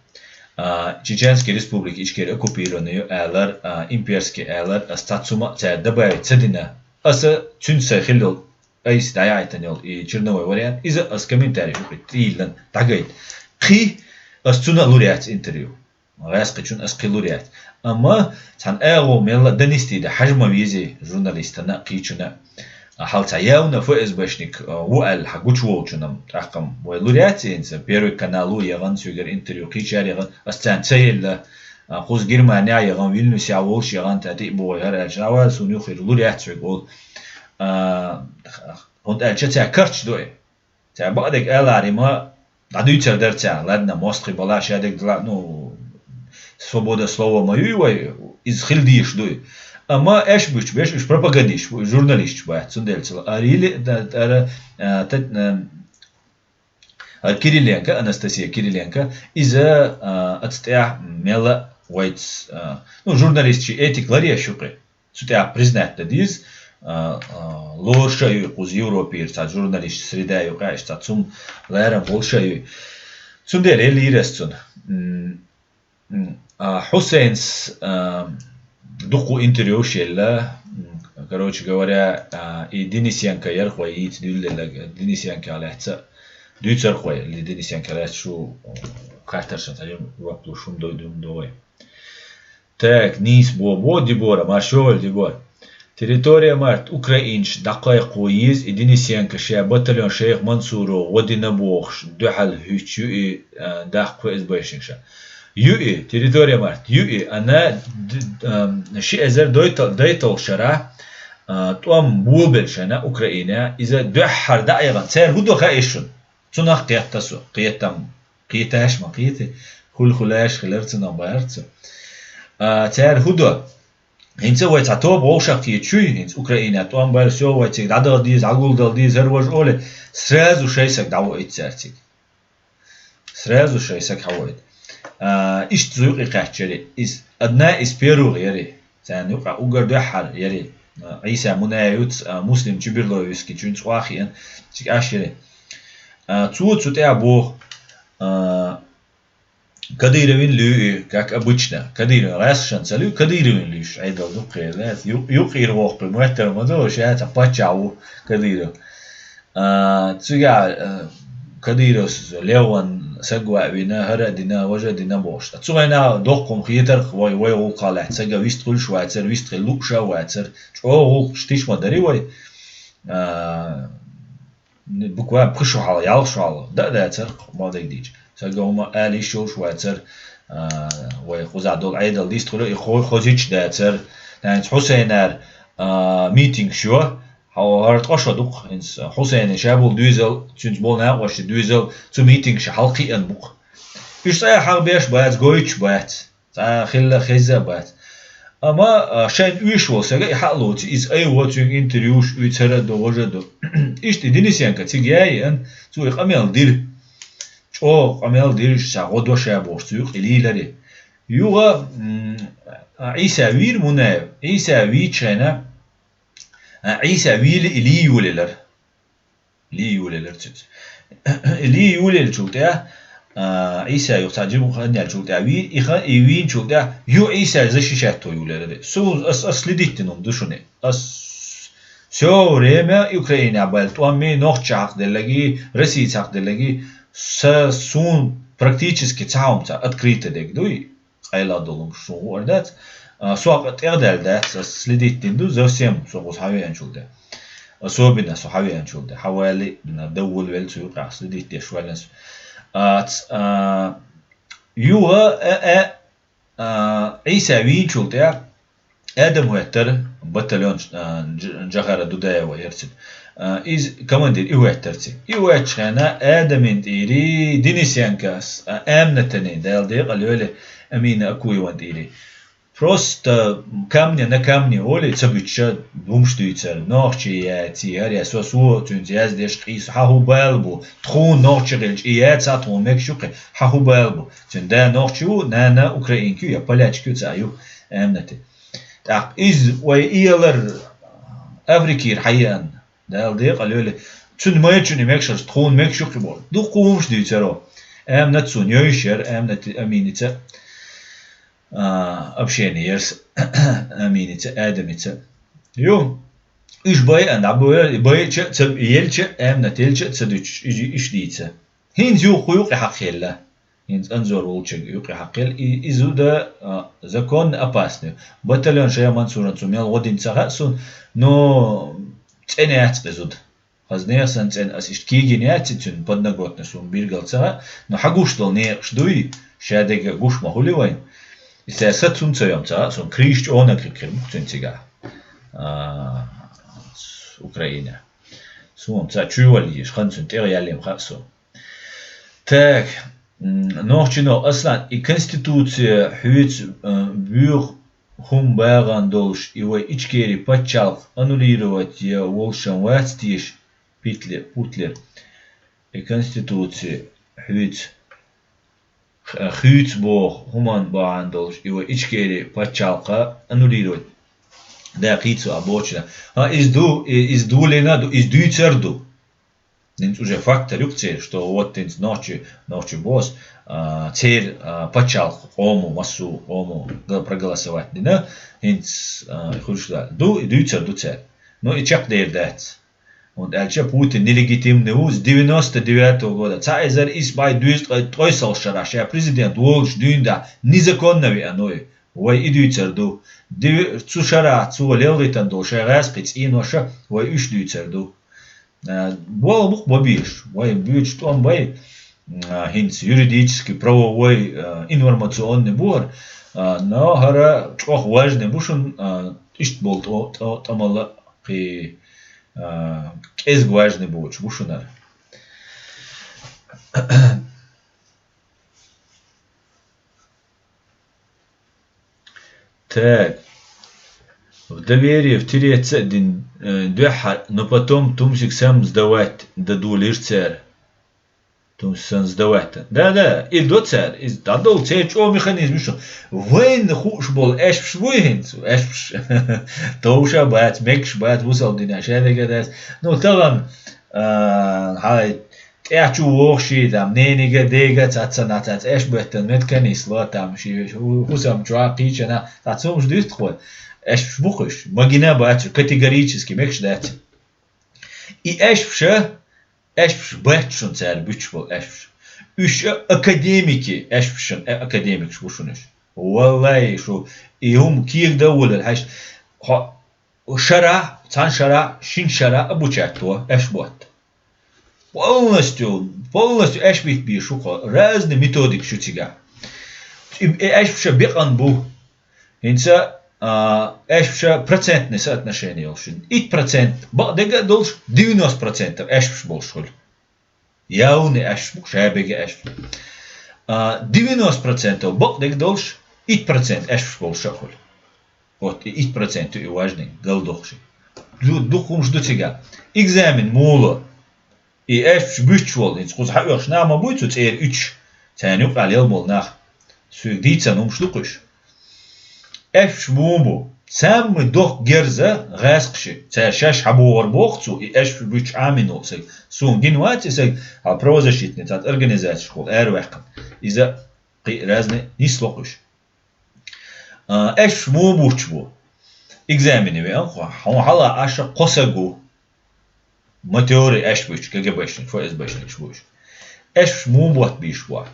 А, Чеченский республика ичкери оккупированный ю алар, а, имперский алар, ас цхьа цума цара добавить ца дина. Аса цуьнца сайн хилла йолу, айса дӀаяхьийтина йолу и черновой вариант, иза ас комментарий хӀуьттийллан дӀагайта. Кхин ас цуьнан лур яц интервью. ГӀаьскхичун ас кхин лур яц. Амма цхьана агӀо мелла а данистий да хьажа ма везий журналистана а, кхечуьнан а. Хьал цхьа явна ФСБшник, а, ву аьлла хьан гучуволчунна тӀаккха вай лур яц инца. Первый канал ву яхана, цуьгара интервью кхечара яхана, ас царна ца елла. А, кхуза Германия яхана, Вильнюсехь волуш яхана, тӀе тӀе а боху хӀара аьлча, а, вай суна юххера лур яц вайга олу. А, хӀунда аьлча цаьрга карчаш ду и. Цара бакъдерг аларе ма дӀадуьйцур дара цара. Ладно, мостагӀий бала шадерг дала, ну, свобода слова ма юй вай, иза хила дезаш дуй. Амма аьш буьтуш беш, уьш пропагандисташ бу, журналисташ бац, цундела ца ла. Ара йили, да, ара, а, та-, а, ара Кириленко, Анастасия Кириленко, иза, а, аца тӀехь мелла вайц, а, ну, журналист ши этик ларъеш ю кхе. Цу тӀехь признать дан деза, а, а, лоруш а ю кхуза Европера, цхьа журналист среда ю кхаьш, цхьа цум ларам болуш а ю. Цундела эллийра ас цунна. М, м, а, Хьусейнс, а, дуккху интервьюш елла. М, короче говоря, а, и Денисенко ярх вай йийца дуьллелла, Денисенко лаьцна дуьйцарх вай, или Денисенко лаьцна шу хаттаршан цхьа юм ваплуш хӀума дой, дуьм догӀой. Так, нийса бо-, бо, Дебора, маршо валла, Дебора. Территория март, украинаш дӀакхайкхо еза и Денисенко ша батальон шайх Мансуро гӀо дина бохуш, дуьхьал хӀуьттуш ю и, а, даккха ФСБшник ша. Ю и, территория март, ю и, ана д-, ам, ши эзар дойтал-, дайтал шара, а, тӀом болабелла шайна Украина, иза дуьххьара дӀа а яхана, цара хӀу до хаьа шуна? Цунах кхетта со, кхетам, кхеташ ма кхети, хуьлу-хуьлаш хилар цунах баьрца. А, цара хӀу до? ХӀинца вай цхьа тоба вовшах кхеташ юй, хӀинца Украина тӀом бар, всё, вай цига дӀадала деза, дӀагулдала деза, хӀара важа оле, сразу шайн саг дӀавоуьйту цара цига. Сразу шайн саг хьавоуьйту. А, иштта зуьйкъе кхаьччари, из одна из первых яри. Царна юкъа уггар дуьххьара яри, а, Ӏийса Мунаевец, а, Муслим Чиберлоевский чуьнца охьахиъна, цига аш яри. А, цо цу тӀехь боху, а, Кадыровин луьй и, как обычно. Кадыровин гӀаьскхашан ца луьй, Кадыровин луьйш Ӏедал ду кхерла. Ю-, юкъера воккхуй моьттар ма ду, ша цхьа паччахь ву Кадыров. А, цигахь, а, Кадыровс Леон, саг ваъ вина, хӀара а дина, важа а дина бохуш. Цу гӀайна доккхум хетарх вай, вай гӀуллакхах лаьцна сага вист хуьлуш вацар, вист хила лууша вацар. ЧӀогӀа гӀуллакхаш тиша ма дари вай. А, буквально пхи шу хьалха, ялх шу хьалха, да а дацар, ма дагадийча. Сага хӀума ала йиш йолуш вацар, а, вай кхузахь долу Ӏедал дистхуьлу, и хо-, хозича дацар. ТӀаьхьа Хьусайнара, а, митингаш йо, хьо-, хӀара ткъа шо дукха, хӀинца Хьусайна ша болу доьзал, цуьнца болу накъостий доьзал, цу митингашка хьалакхиъна бу-кх. Уьш цӀа хьагӀ беш бац, гойтуш бац. Цхьа хилла хеза а бац. Амма, а, шайна уьш волу сага и хьа а лоций, иза айхьа цуьнга интервьюш, уьйцу хӀара а до, важа а до. Иштта и Денисенко цига яйиъан, цо и къамел дира. ЧӀогӀа къамел дира, ша гӀо до ша бохуш, цу юкъа и лийларе. Юха, м, а, Ӏийса вийра Мунаев. Ӏийса вийчхьана, а, Ӏийса вийла и лий йолаелира. Лий йолаелира цуьнца. Лий йолаеллачул тӀаьхьа, а, Ӏийса юха цхьа жимма хан яьллачул тӀаьхьа вийра, и хан, и вийначул тӀаьхьа юха Ӏийса защищать йолаелира. Су, ас, ас следить дина хӀума ду шуна. Ас всё время и Украинехь баьлла тӀом, и нохчаша хьакхаделларг, и Россица хьакхаделларг, са, суна практически цхьа хӀума ца открыто дерг дуй. Къайла долу хӀума шуна хуур дац. А, со тӀехдаьлла дац, ас следить дина ду, совсем со кхуза хьавеанчул де. Особенно со хьавеанчул де. Хьавали, м, доввал велла цу юкъахь, следить деш ваьлла со. А, ц-, а, юха, э, э, а, Ӏийса вийначул тӀаьхьа Адам хӀоьттара батальон, а, Дж-, Джохара Дудаева яра цуьнан. А, иза командир и хӀоьттара ци. И хӀоьттучу хенахь Адамин тӀийри, Денисенкос, а, Аминатани, Дала декъал йойла, Амина Акуеван тӀийри. Просто камня на камне олий, ца буьтуша хӀумаш дуьйцура. Нохчий яций, хӀара яций, со, со цуьнца яздеш къийса, хьан хӀун бала бу? Тхуна нохчий хилча и яц, а тхуна мегаш ю кхин, хьан хӀун бала бу? Цуьнан да нохчи ву, нана украинка ю, я полячка ю, цхьа ю, Аминати. ТӀаккха иза вай иялар Африкера хьаеана, Дала декъал йойла. Цуьнан майрачунна мегаш хилча, тхуна мегаш ю кхин боху. Дуккха хӀумаш дуьйцура. Аминат суна йойуш яра, Аминат, Аминица, а, общение яра сан Аминица, Адамица. Ю, уьш байъа, дӀабойла, байъача а ца, елча а, Аминат елча а ца дуьтуш, уьш, уьш дийца. ХӀинца юха хӀун ю кхин хьакхаелла? ХӀинца Анзор волчуьнга юкъе хьакхел, и, иза ду да, а, законно опасный. Батальон шайх Мансуран цу мел гӀо дина ца хаьа суна, но цӀена яц иза ду да. Хаза нехан санна цӀена, ас иштта кийгина яц и цуьнан подноготный, суна билггал ца хаьа, но хьан гуш долу некъаш дуй, ша дерг гуш ма хуьлий вайна. Иза са цунна ца йо ца хаьа суна, криш чӀонаг хир бу-кх цуьнан цигахь. А, Украина. Суна ца чуьйвалла йиш, хан цуьнан тӀегӀа яьллий ма хаьа суна. Так, м, нохчино Аслан, и конституция хьуьйца, э, буьйху хӀума багӀан долуш, и вай Ичкери пачхьалкх аннулировать е волшан вац теша, Путлер, Путлер. И конституция хьуьйца, х-, хуьйца боху хӀуманна багӀан долуш, и вай Ичкери пачхьалкха аннулировать даккхийца а бохучу. ХӀан, иза ду, и-, иза долийна а ду, иза дуьйцур а ду. ХӀинца уже фактор ю-кх церан, что вот хӀинца нохчи, нохчи босс, а, церан, а, пачхьалкх къомо, массо а къомо га-, проголосовать дина, хӀинца, а, хуьлуш ду, и дуьйцур ду цара. Ну, и чекхдер дац. ХӀунда аьлча Путин нелегитимный ву, с девяносто девятого года, цхьа эзар исс бӀе дезткъе ткъайоьсналгӀачу шарахь ша президент волуш дуьйна дахь, незаконно веана ву и. Вай и дуьйцур ду. Деви-, цу шарахь цо лелхийтина долу шайн гӀазкхи цӀеноша вай уьш дуьйцур ду. А, болх бу-кх бан безаш. Вай буьйцуш тӀом бай, а, хӀинца юридически, правовой, а, информационный бу хӀара. А, но хӀара чӀогӀа важный бу шуна, а, иштта болу тӀо-, тӀо-, тӀамал а кхин, а, кӀезиг важный боцуш бу шуна хӀара. Так. В доверие втереться а дина, э, дуьххьара, но потом Тумсик сам сдавать дан долийра цара. Тумсик сам сдавать дан. Да, да, и до цара, иза дӀадолу церан чӀогӀа механизм ю шуна. Вайна хууш болу аьшпаш буй хӀинца, аьшпаш. Товш а бац, мегаш бац, бусалба динехь шадерг а дац. Ну, тахана, а, хьай, тӀаьхьа чу вогӀуш ши, там, нениг а, дег а, цаца, наца, цаца, эш беттан мет канисло, там, ши, хӀу-, хӀусам чохь кхийчана, цаца хӀумаш дуьйцу тхо. Эшпаш бу-кх уьш. Магина бац, категорически мегаш дац. И эшпаша, эшпаш бац шуна цара буьтуш болу эшпаш. Уьш а академики, аьшпашан а академикаш бу шуна уьш. Валлай, шу и хӀума кега дан волал хьаьш. Хьо шарахь, цхьана шарахь, шин шарахь а бучатто аьш ботта. Полностью, полностью аьш битта бийша шу кхо. Разный методика шу цига. И, и аьшпаша бекъан бу. ХӀинца а, аьшпаша процентный соотношение йолуш. Итт процент бакъдерг а долуш, девяносто процентов аьшпаш болуш хуьлу. Явный аьшпаш бу, шабега аьшпаш. А, девяносто процентов бакъдерг долуш, итт процент аьшпаш болуш а хуьлу. Вот, и итт процент и важный, галдохуш. Ду-, дукха хӀумаш ду цига. Экзамен мула. И аьшпаш буьттуш волу, хӀинца кхуза хьаоьхуш нах ма буй цу цӀера уьттуш, царна юкъахь лелла болу нах. Соьга дийцина хӀумаш ду кхуьш. Аьшпаш муха бу? Самый доккха герз гӀаскхаш, цара шаьш хьабогӀур боху цо, и аьшпаш буьттуш Ӏамийна волу саг. Суна гина вац и саг, хьан правозащитный цхьацца организацешкахула араваьккхина. Иза кхин а разный нисло кхуьш. А, аьшпаш муха буттуш бу? Экзамене веана хьо, хьуна хьала аша кхо саг ву. Матёрий аьшпаш буьттуш, КГБшник, ФСБшникаш бу уьш. Аьшпаш муха ботта бийша бу?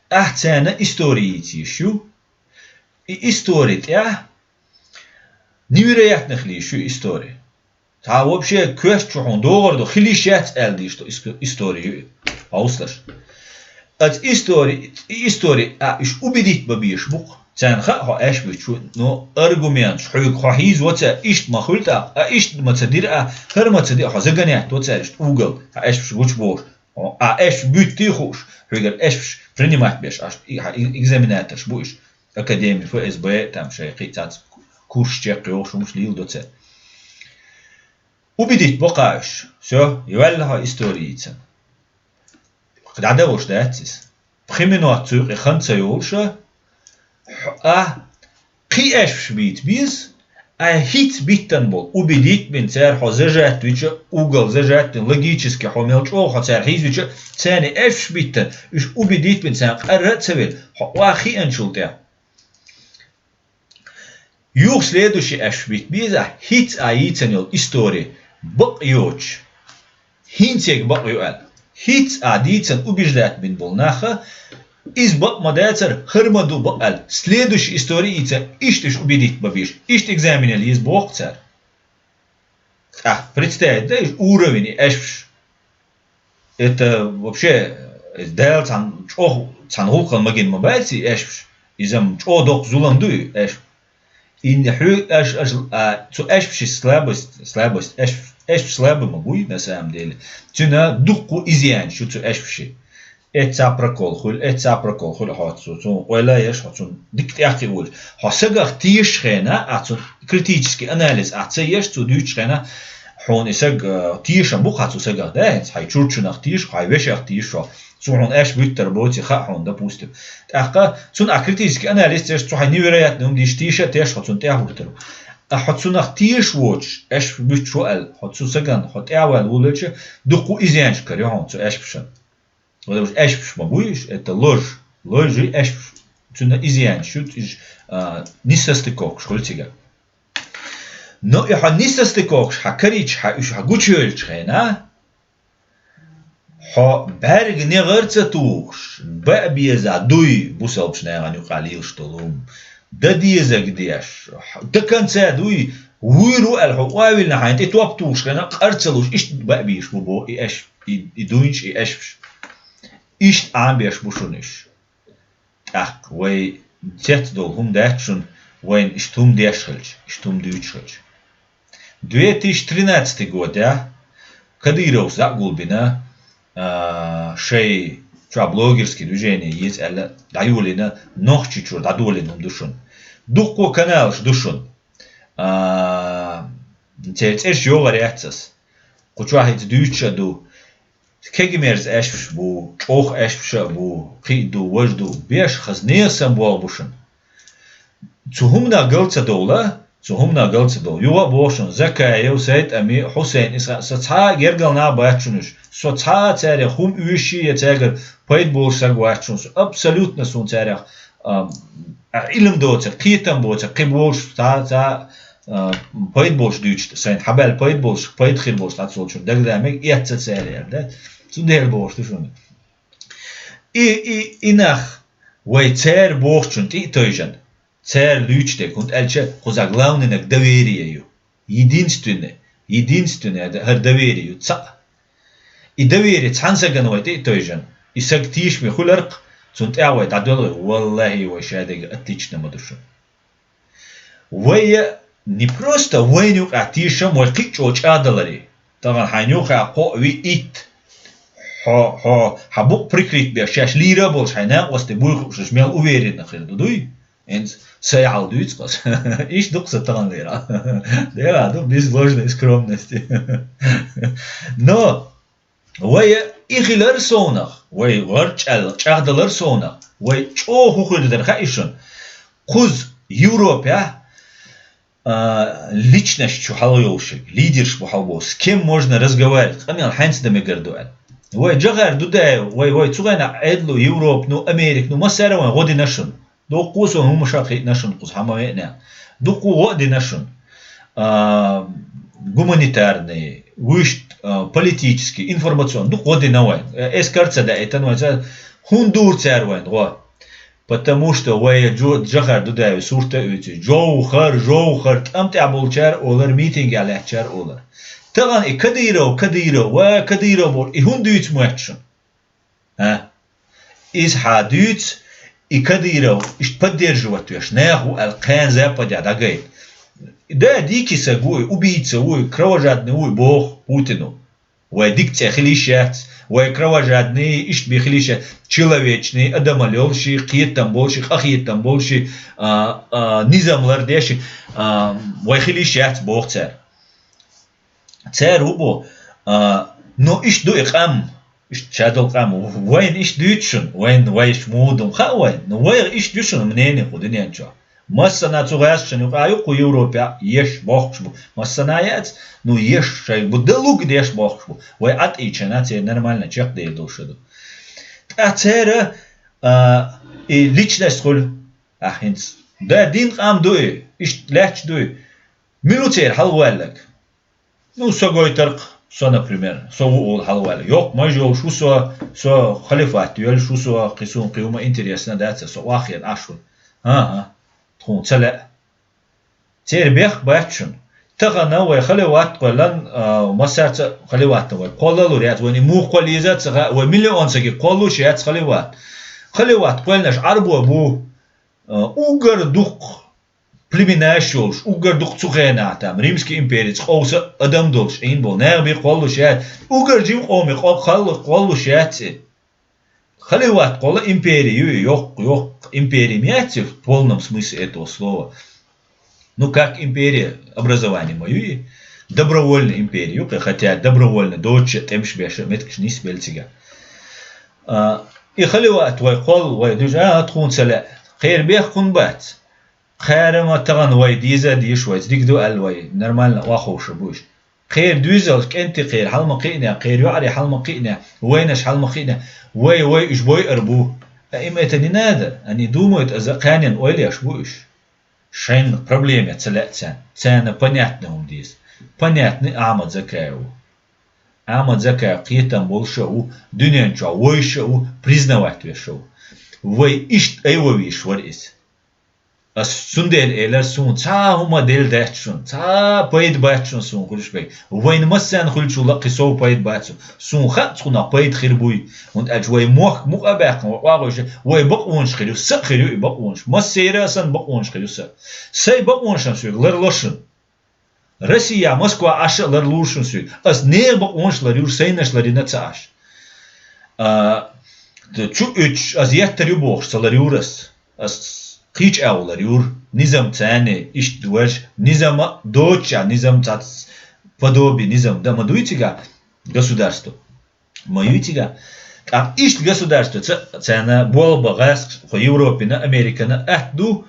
Ахь царна истори йийца йиш ю. И истори тӀехь невероятных лийш ю истори. Цхьа вообще коьрта чу хьуна догӀур ду, хила йиш яц аьлла дийш ду ис-, истори ю и. Хьовсалаш. Аса истори, и истори а уьш убедить бан бийш бу-кх. Царна хаьа хьо аьшпаш буьттуш ву, но аргументаш хьоьга хьо хьийзаво цара, иштта ма хуьлу тӀаккха, а иштта ма ца дира а, хӀара ма ца диа, хьо загонять во цара иштта угол, хьан аьшпаш гучубохуш. Хьо, а аьшпаш буьттий хууш, хьоьгара аьшпаш принимать беш, аш, и, хьан и-, экзаменаторш бу уьш. Академи, ФСБ, там шайн кхин цхьацца курс чекхйохуш хӀумаш лийла до цара. Убедить бо кхаьа уьш. Всё, и ваьлла хьо истори йийцина. ДӀадовлуш дац иза. Пхи минот цу юкъе хан ца йолуша, хьо-, а, кхин аьшпаш бийца беза, а хӀинца биттина болу, убедить бина цара хьо зажать вича, угол зажать вина, логически хьо мел чӀогӀа хьо цара хьийзавича, царна аьшпаш биттина, уьш убедить бина царна къарра а ца велла, хьо охьахиъначул тӀехь. Юха следующий аьшпаш битта беза, хӀинца а йийцина йолу истори бакъ йоцуш, хӀинцега бакъ ю аьлла. ХӀинца а дийцина убеждать бина болу наха, иза бакъ ма дацара, хӀара ма ду бакъ аьлла. Следующий истори йийца, иштта уьш убедить бан бийш, иштта экзамене леза боху цара. ТӀаккха представить дай уровень и аьшпаш. Это вообще, э, Дала цхьана чӀогӀа цхьана гӀуллакхана магийна ма бац и аьшпаш. Иза-м чӀогӀа доккха зулам ду и аьшпаш. И хьоь-, аш-, аш-, а, цу аьшпаши слабость, слабость, аьшп-, аьшпаш слабый ма буй, на самом деле. Цуьнан дуккха изъяьнаш ю цу аьшпаши. Эцца прокол хуьлу, эцца прокол хуьлу хьоца цо. Цунна ойла еш, хьо цунна дика тӀехь кхиолаш. Хьо сагах тешаш хенахь, а цунна критический анализ а ца еш, цо дуьйцуш хенахь, хьуна и саг, э, тешам бу хьан цу сагах, да, хӀинца хьайн чурчунах теша, хьайн вешех теша хьо. Цо хьуна аьшпаш буьттур боций хаьа хьуна, допустим. ТӀаккха цунна а критический анализ ца еш, цо хьайн невероятный хӀума дийш теша а теша хьо цунна тӀехь хӀуттур. А хьо цунах тешаш воцуш, аьшпаш буьттуш ву аьлла, хьо цу сагана, хьо тӀехь ваьлла волавелча, дуккха изъяьнаш карайо хьуна цу аьшпашан. Потому что аьшпаш ма буй уьш, это ложь. Ложь и аьшпаш. Цуьнан изъяьнаш ю, уьш, а, несостыковкаш хуьлу цигахь. Но и хьан несостыковкаш хьан карийча, хьан уьш хьан гучуевллачу хенахь, хьо бӀаьрга негӀар ца тухуш, баа беза дуй бусалбачу нахана юкъахь лелаш долу хӀума. Дан дезаг деш, до конца дуй, вуьйр ву аьлла хьо охьавиллина хьайна тӀе топ тухуш хенахь, къар ца луш, иштта баа бийш бу боху и аьш-, и, и дуйнаш, и аьшпаш. Иштта Ӏамбеш бу шуна уьш. ТӀаккха вай цец долу хӀума дац шуна, вайна иштта хӀума деш хилча, иштта хӀума дуьйцуш хилча. Две тысячи тринадцатый годехь Кадыровс дӀа а гулбина, а, шайн чохь блогерский движение еза аьлла, дӀайолийна, Нохчийчуьра дӀадолийна хӀума ду шуна. Дуккха каналаш ду шуна. А, церан цӀераш йогӀур яц ас. Кху чохь хӀинца дуьйцуш а ду. Кегамерза аьшпаш бу, чӀогӀа аьшпаш а бу, кхин а ду, важа ду, беш хаза несан болх бу шуна. Цу хӀуманах гал ца довла, цу хӀуманах гал ца довла. Юха а боху шуна, Закаев, Сайтами, Хьусайн, Исхак, со цхьа а гергал нах бац шуна уьш. Со цхьа а царех хӀума оьший я цаьргара пайда болуш саг вац шуна. Со абсолютно суна царех, ам, Ӏилма доцург, кхетам боцург, кхин болуш цхьа, цхьа, а, пайда болуш дуьйцуш, сайна хьабаьлла пайда болуш, пайда хир болуш, цхьацца волчун дагадамиг эцца цаьрга аьлла, да? Цундела бохуш ду шуна. И, и, и нах, вай цар бохучун тӀе а тойжан, цар луьйчу дерг, хӀунда аьлча кхуза главный наг доверие ю. Единственное, единственное, да, хӀара доверие ю, цхьаъ. И доверие цхьана сагана вай тӀе а тойжан, и саг тешаме хуьларх, цунна тӀехь вай дӀадоьлхий, валлахӀи, вай шадерг отлично ма ду шуна. Вай не просто вайна юкъахь тешам, вай кхин а чӀогӀа чӀагӀдаларе. Тахана хьайна юххехь кхоъ, виъ, итт. Хьо, хьо, хьан букъ прикрыть беш, шаьш лийр а болуш, хьайн накъостий буй хууш, мел уверенно хир ду, дуй? ХӀинца сайн хьал дуьйцу ас. Иштта ду-кх сан таханлера. Дера ду, без ложной скромности. Но вай и хилар совнах, вай гӀарчӀаьлла чӀагӀдалар совнах, вай чӀогӀа хӀун хир дара хаьий шуна? Кхуза Европехь, а, личность чу хьалайовшиг, лидерш бу хьалабо, с кем можно разговаривать, къамел хьаьнца дан мегар ду аьлла. Вай Джохар Дудаев, вай, вай цу хенахь Ӏедало Европа, ну, Америка, ну, массара а вайн гӀо дина шуна. Дуккха а сон хӀумаш а кхиъна шуна кхуза хьан ма веанехь. Дуккха а гӀо а дина шуна. А, гуманитарный, вуьшта, а, политический, информационный, дуккха гӀо дина вайн. Э, эскар ца даийтина вайн, ца, хӀунда дора цара вайн гӀо? Потому что вай Джо-, Джохар Дудаевн сурт а оьцуш, Джовхар, Джовхар, тӀам тӀехь болчара олар, митингехь лаьттачара олар. Тахана и Кадыров, Кадыров, ва Кадыров боху, и хӀунда дуьйцу моьтту шуна? А? Иза хьан дуьйцу, и Кадыров иштта поддерживать веш нах ву аьлла, кхана Западехь дӀагайта. Да, дикий саг ву и, убийца ву и, кровожадный ву и боху Путину. Вай дика цӀе хила йиш яц, вай кровожадный, иштта бен хила йиш яц, человечный, адамалла йолуш и, кхетам болуш и, къахетам болуш и, а, а, низам лардеш и, а, вай хила йиш яц, боху цара. Цара хӀун бо, а, ну, иштта ду и къам, иштта ша долу къам, вайна иштта дуьйцу шуна, вайна вайша муха ду хаьа вайна, ну, вайх иштта ю шуна мнение кху дуьнен чохь. Массана цу гӀаьсташна юкъа ю кху Европехь еш бохкуш бу. Массана яц, ну, еш шайга бу, далуг деш бохкуш бу. Вай Ӏатийчана церан нормально чекхдер долуш ду. Ткъа цара, а, и личность хуьлу, ахь хӀинца. Да, дин къам ду и, иштта лаьтташ ду и. Мила ву церан хьалаваьлларг? Ну, со гойтарх, со, например, со ву олу хьалаваьлла. Йоккха маж йолуш ву со, со халифат йоьллуш ву со, кхин суна кхин хӀума интересно дац, со охьахиъна Ӏаш ву. ХӀан-хӀа, тхуна ца лаьа. Церан бехк бац шуна. Тахана вай халифат кхоьллина, а, массаьрца а халифатна вай кхоллалур яц, вайна и муха кхолла еза а ца хаьа, вай миллион саги кхоллуш яц халифат. Халифат кхоьллинарш Ӏарбой бу, а, уггар дуккха племенаш йолуш, уггар дукха цу хенахь там, Римский империца къовса адам долуш, Ӏийна болу нах бен кхоллуш яц, уггар жима къоме къо-, кхолла-, кхоллуш яц и. Халифат кхолла импери ю и, йоккха, йоккха импери ма яц и в полном смысле этого слова. Ну, как империя, образование ма ю и, добровольная империя ю, кхе, хотя добровольно доцуш а, тӀемаш беш а, меттигаш нисбелла цига. А, и халифат вай кхолла, вай дуьжа, а, тхуна ца лаьа, кхеран бехк хӀунда бац? Кхара ма тахана вай деза а дезаш, вайца дика ду аьлла вай, нормально охьаховшур бу уьш. Кхеран доьзалш, кӀентий кхеран хьала ма кхиънехь, кхеран йоӀарий хьала ма кхиънехь, вайнаш хьала ма кхиънехь, вай, вай уьш бойур бу. А им это не надо, они думают, а за кханен ойла еш бу уьш. Шайна проблема ца лаьа царна, царна понятно хӀума деза. Понятный Ахьмад Закаев ву. Ахьмад Закаев кхетам болуш а ву, дуьнен чохь вевзаш а ву, признавать веш а ву. Вай иштта айван везаш вара иза. Ас цундела элира, суна цхьа а хӀума делла дац шуна, цхьа а пайда бац шуна суна хуьлуш берг. Вайна массарна хуьлучул а кхин сов пайда бац. Суна хаьа цунах пайда хир буй, хӀунда аьлча вай мохк мукъа а баьккхина, вай охьагӀевши, вай бакъонаш хир ю, са а хир ю и бакъонаш. Массеран а санна бакъонаш хир ю са. Сайн бакъонашна соьга ларло шуна. Россия, Москва Ӏаш а ларлур шуна соьга. Ас нехан бакъонаш ларйур, сайнаш ларйина ца Ӏаш. А, чу оьцуш, ас еттар ю бохуш, ца ларйур ас. Ас кхечу агӀо ларйур. Низам царна, иштта варш, низам а доцуш а, низам цац подобие, низам дан ма дуй цигахь государство. Ма юй цигахь. ТӀаккха иштта государствоца царна болх бан гӀаскхи кху Европина, Американа атта ду,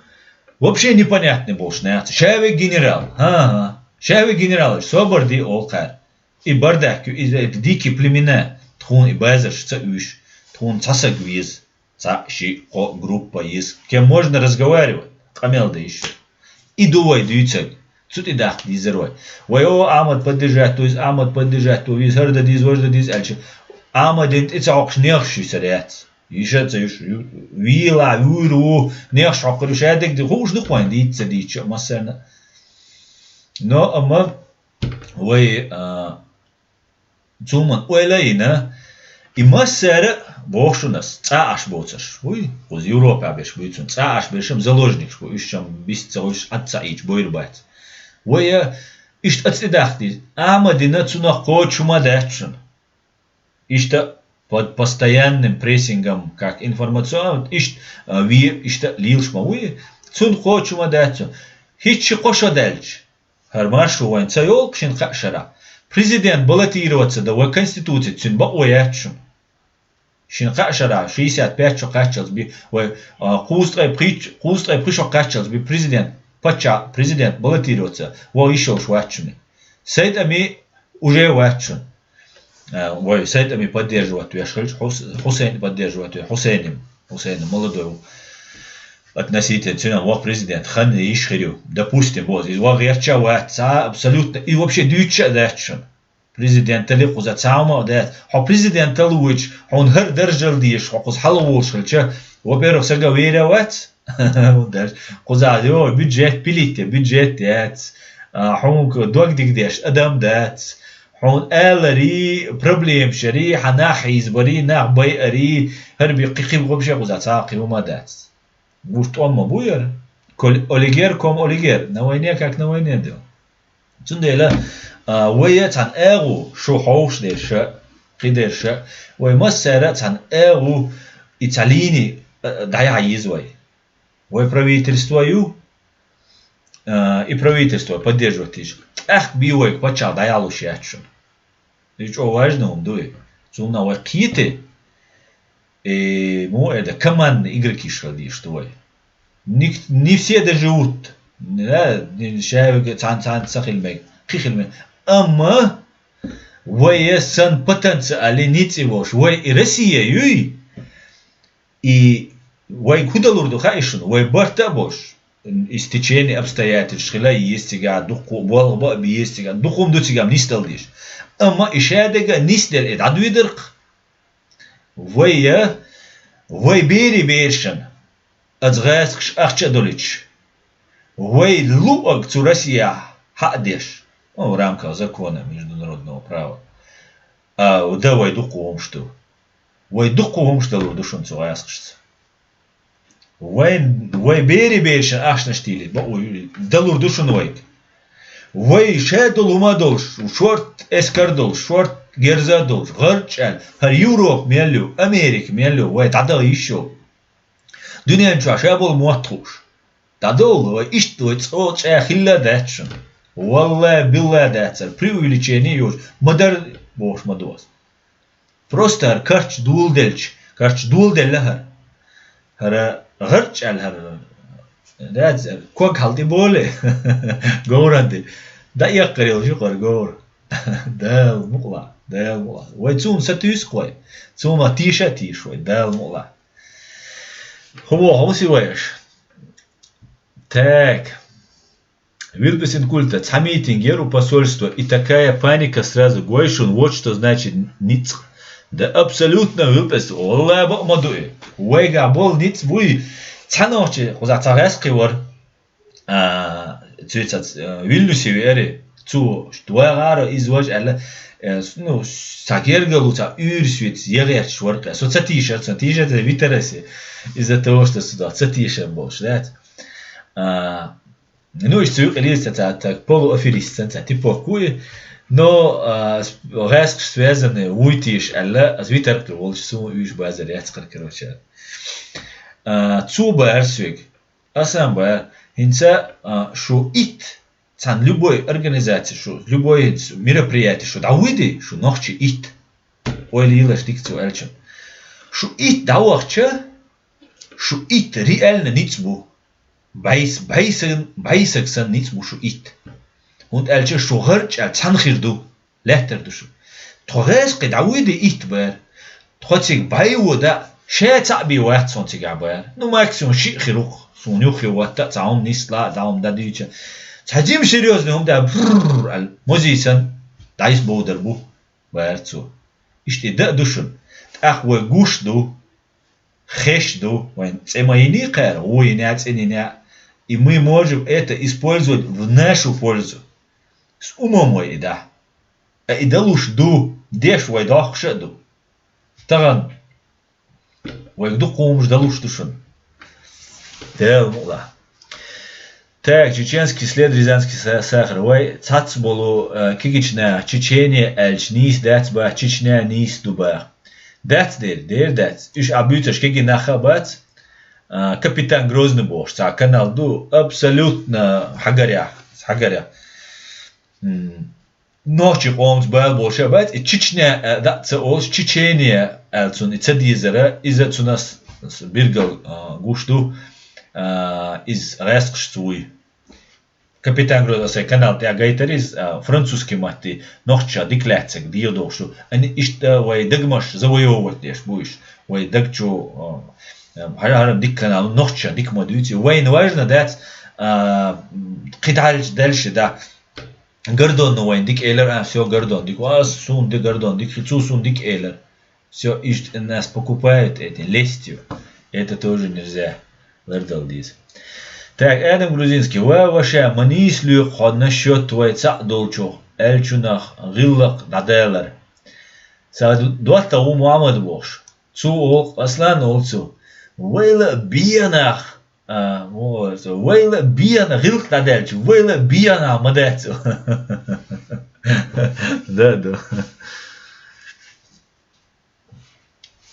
вообще непонятный болуш нахаца. Ша ве генерал. ХӀан-хӀа. Ша ве генерал, собар де олу кхара. И бардак ю, и дикий племена, тхуна и базарш ца уьйш, тхуна цхьа саг веза. Цхьаъ, шиъ, кхоъ, группа еза. Кем можно разговаривать? Къамел дан йиш. И ду вай дуьйцург. Цу тӀе даккха дийзар вай. Вай, о, Ахьмад поддержать ду иза, Ахьмад поддержать ду иза, хӀара дан дийза, важа дан дийза аьлча, Ахьмадин тӀе ца хьокхуш нехаш юьсур яц. Иша ца юш, ю-, вийла, вуьйр ву, нехаш хьокхур, шадег ди, хууш ду-кх вайн дийца ца дийча, массарна. Но, амма, вай, а, цуман ойла йина, и массара бохушунас, цӀа Ӏаш боцаш. Уй, кхуз Европа беш буй цун, цӀа Ӏаш бешам заложникаш бу, уьш чам бис ца уьш, Ӏад ца Ӏийч, бойр бац. Вай, а, ишт ацӀи дахти, Ахмадина цунах кочума дачун. Иштта под постоянным прессингом, как информационным, ишт, а, ви, иштта лилш ма вуй, цун кхочума дац цун. ХӀиччи кхо шо даьлча, хӀара маршо вайн ца йолу шин кхаа шарахь. Президент баллотироваться дан вай конституци цуьнан бакъо яц шуна. Шин кхаа шарахь, шестьдесят пять шо кхаччалц би, вай, а, кхузткъе пхи-, кхузткъе пхи шо кхаччалц би президент, паччахь, президент баллотироваться, вон йиш йолуш вац шуна. Сайтами уже вац шуна. А, вай, Сайтами поддерживать веш хилча, Хус-, Хусейн поддерживать веш, Хусейним, Хусейним молодой ву. Относительно цуьнан вон президент хан йиш хир ю. Допустим, вот, иза вон гӀертача вац, ца абсолютно, и вообще дуьйцуш а дац шуна. Президентали кхуза цхьа хӀума а дац. Хьо президентал вуьйча, хьуна хӀара даржал дийша, хьо кхуза хьала волуш хилча, во-первых, сага вера вац. Кхуза, йо, бюджет пилитте, бюджет яц. А, хьуна дог дигдеш адам дац. Хьуна алари, проблемаш яри, хьан нах хьийзабари, нах байари, хӀара биккхи кхин вообще кхуза цхьа кхин хӀума дац. Гуш тӀом ма бу яра. Кол-, олигер, ком олигер. На войне, как на войне дела. Цундела, а, вай цхьана агӀу, шу хьовш дерша, кхидерша, вай массара а цхьана агӀу, и цхьа лини, а, дӀаяхьа йиза вай. Вай правительство ю, а, и правительство поддерживать йиш. ТӀаккха би вайга паччахь дӀаялуш яц шуна. И чӀогӀа важно хӀума ду и. Цунна вай кхийти, и, му эда, командный игрокиш хила дийш ду вай. Не, не все доживут. Да, не, шаьвига цхьана-цхьана ца хила мега, кхин хила мега. Амма вай сан потенциале ницкъ волуш, вай и Россия юй, и вайга хӀун далур ду хаьий шуна, вай барта а болуш, и стечение обстоятельств хила еза цигахь, дуккха болх бан а беза цигахь, дуккха хӀума ду цигахь нисдала дезаш. Амма и шадерг а нисделла и дӀадуьйдарх, вай, вай бери берашан, аса гӀаскхаш ахча а долуьйтуш, вай луъаг цу Россияхь хьа а деш, ну, в рамках закона международного права, а, да, вай дуккха хӀумаш ду. Вай дуккха хӀумаш далур ду шуна цу гӀаскхашца. Вайн, вай бери берашан ахчанаш тӀе бакъо далур ду шуна вайга. Вай ша долу хӀума а долуш, шорта эскар а долуш, шорта герз а долуш, гӀарчӀ аьлла, хӀара Европа мел ю, Америка мел ю, вай дӀадала йиш йолу. Дуьнен чохь ша болу мотт хууш. ДӀадовла, вай иштта вай цӀа чӀа хилла а дац шуна. Валлай, билла а дац, преувеличение йоцуш, ма-дарра бохуш ма ду ас. Просто хӀара карча доладелча, карча доладелла хӀара. ХӀара гӀарчӀ аьлла хӀара. Дац, ког хьал тӀе боле. Говран де. ДӀаэккхар йолуш ю хӀара говр. Дала мукъалахь, Дала мукъалахь. Вай цунна сатуьйсу-кх вай. Цунах тийша а тийша вай, Дала мукъалахь. ХӀун боху, хӀун си вай аша? Так. Вилпесин культа, цхьа митинг яра у посольства, и такая паника сразу. Гой шуна, вот что значит ницкъ. Да абсолютно вилпес, валлай, бакъ ма ду и. Вайгахь болу ницкъ буй. Цхьа нохчи, кхузахь цхьа гӀаьскхи вара. А, цуьца, а, Вильнюсе веара. Цо, вагӀара иза важа аьлла, э, с-, ну, цхьа гергарло, цхьа уьйрас вица, ягӀерташ вара кхе. Со ца тийшара, со тийшар, ца витарасе. Из-за того, что сюда ца тийшар болуш, дац? А, Ну, иштта цу юкъа леза ца, ца, ца полуаферист санна, ца типок ву и. Но, а, с-, гӀаьскхаш связаны вуй тийша аьлла, ас витаркхе волчу суна уьйш базар яц хӀара, короче. А, цо баьхьара соьга. Асан баьхьа. ХӀинца, а, шу итт, цхьана любой организация шу, любой мероприятие шу дӀавуьйди, шу нохчий итт. Ойла йилаш дика цо аьллачун. Шу итт дӀавахча, шу итт реально ницкъ бу. БӀейс-, бӀейсан-, бӀейсаг санна ницкъ бу шу итт. ХӀунда аьлча шу гӀарчӀ аьлла цхьаьна хир ду, лаьттар ду шу. Тхо гӀаьскхи дӀавуьйди итт бара. Тхо цига бӀе ву дан, ша цхьаъ бен вац суна цигахь бара. Ну, максимум шиъ хир ву-кх, суна юххе ватта а цхьа хӀума нисла а, цхьа хӀума дӀадуьйцу. Цхьа жима серьёзный хӀума дан, брррр аьлла, музей санна, дӀайса бовдар бу, бара цо. Иштта и дан а ду шуна. ТӀаккха вай гуш ду. хеш ду, вайн цӀе ма йиний кхара, вуй йиняй, цӀе йиняй. И мы можем это использовать в нашу пользу. С умом вай и да. А и далуш ду, деш вай доккхуш а ду. Тахан вайга дукха хӀумаш далуш ду шуна. Дела мукъ лахь. Так, чеченский след, рязанский са-, сахар. Вай цхьацца болу, э, кегийчу наха Чечение аьлча нийса дац бах, Чечня нийса ду бах. Дац дера, дера дац. Уьш а буьйцурш кегий нах а бац. А, Капитан Грозный бохуш цхьа канал ду, абсолютно хьагарехь, хьагарехь. М, нохчийн къомаца бала болуш а бац, и Чечня, а, дӀа а ца олуш, Чечение аьлла цунна и ца дезара, иза цунах с-, с-, биргал, а, гуш ду, а, иза гӀаьскхашца вуй. Капитан Грозный, аса канал тӀехь гайтар иза, а, французский матте нохчех дика лаьцнарг дегӀан дохуш ду. Ани иштта вай дагамаш завоевывать деш бу уьш. Вай даг чу, а, а, хӀара-хӀара дика канал, нохчех дика ма дуьйцу. Вайна важна дац, а, кхидӀа хьаьрча дальше, да. Гордон вайна дика элира, а, всё, Гордон дика. А, суна де Гордон дика, цо суна дика элира. Всё, иштта нас покупают этим лестью. Это тоже нельзя. Лардала деза. Так, Адам Грузинский. Ва ваша, ма нийса лоькху хьо насчёт вай цхьаъ долчух, аьллачунах гӀиллакх дӀадалар. Сан ду-, доттагӀа ву Мухьаммад бохуш. Цо олу, Аслан олу цо. Вайла бен нах, а, мо олу цо, вайла бен гӀиллакх дӀадаьлча, вайла бен нах ма дац. Да, да.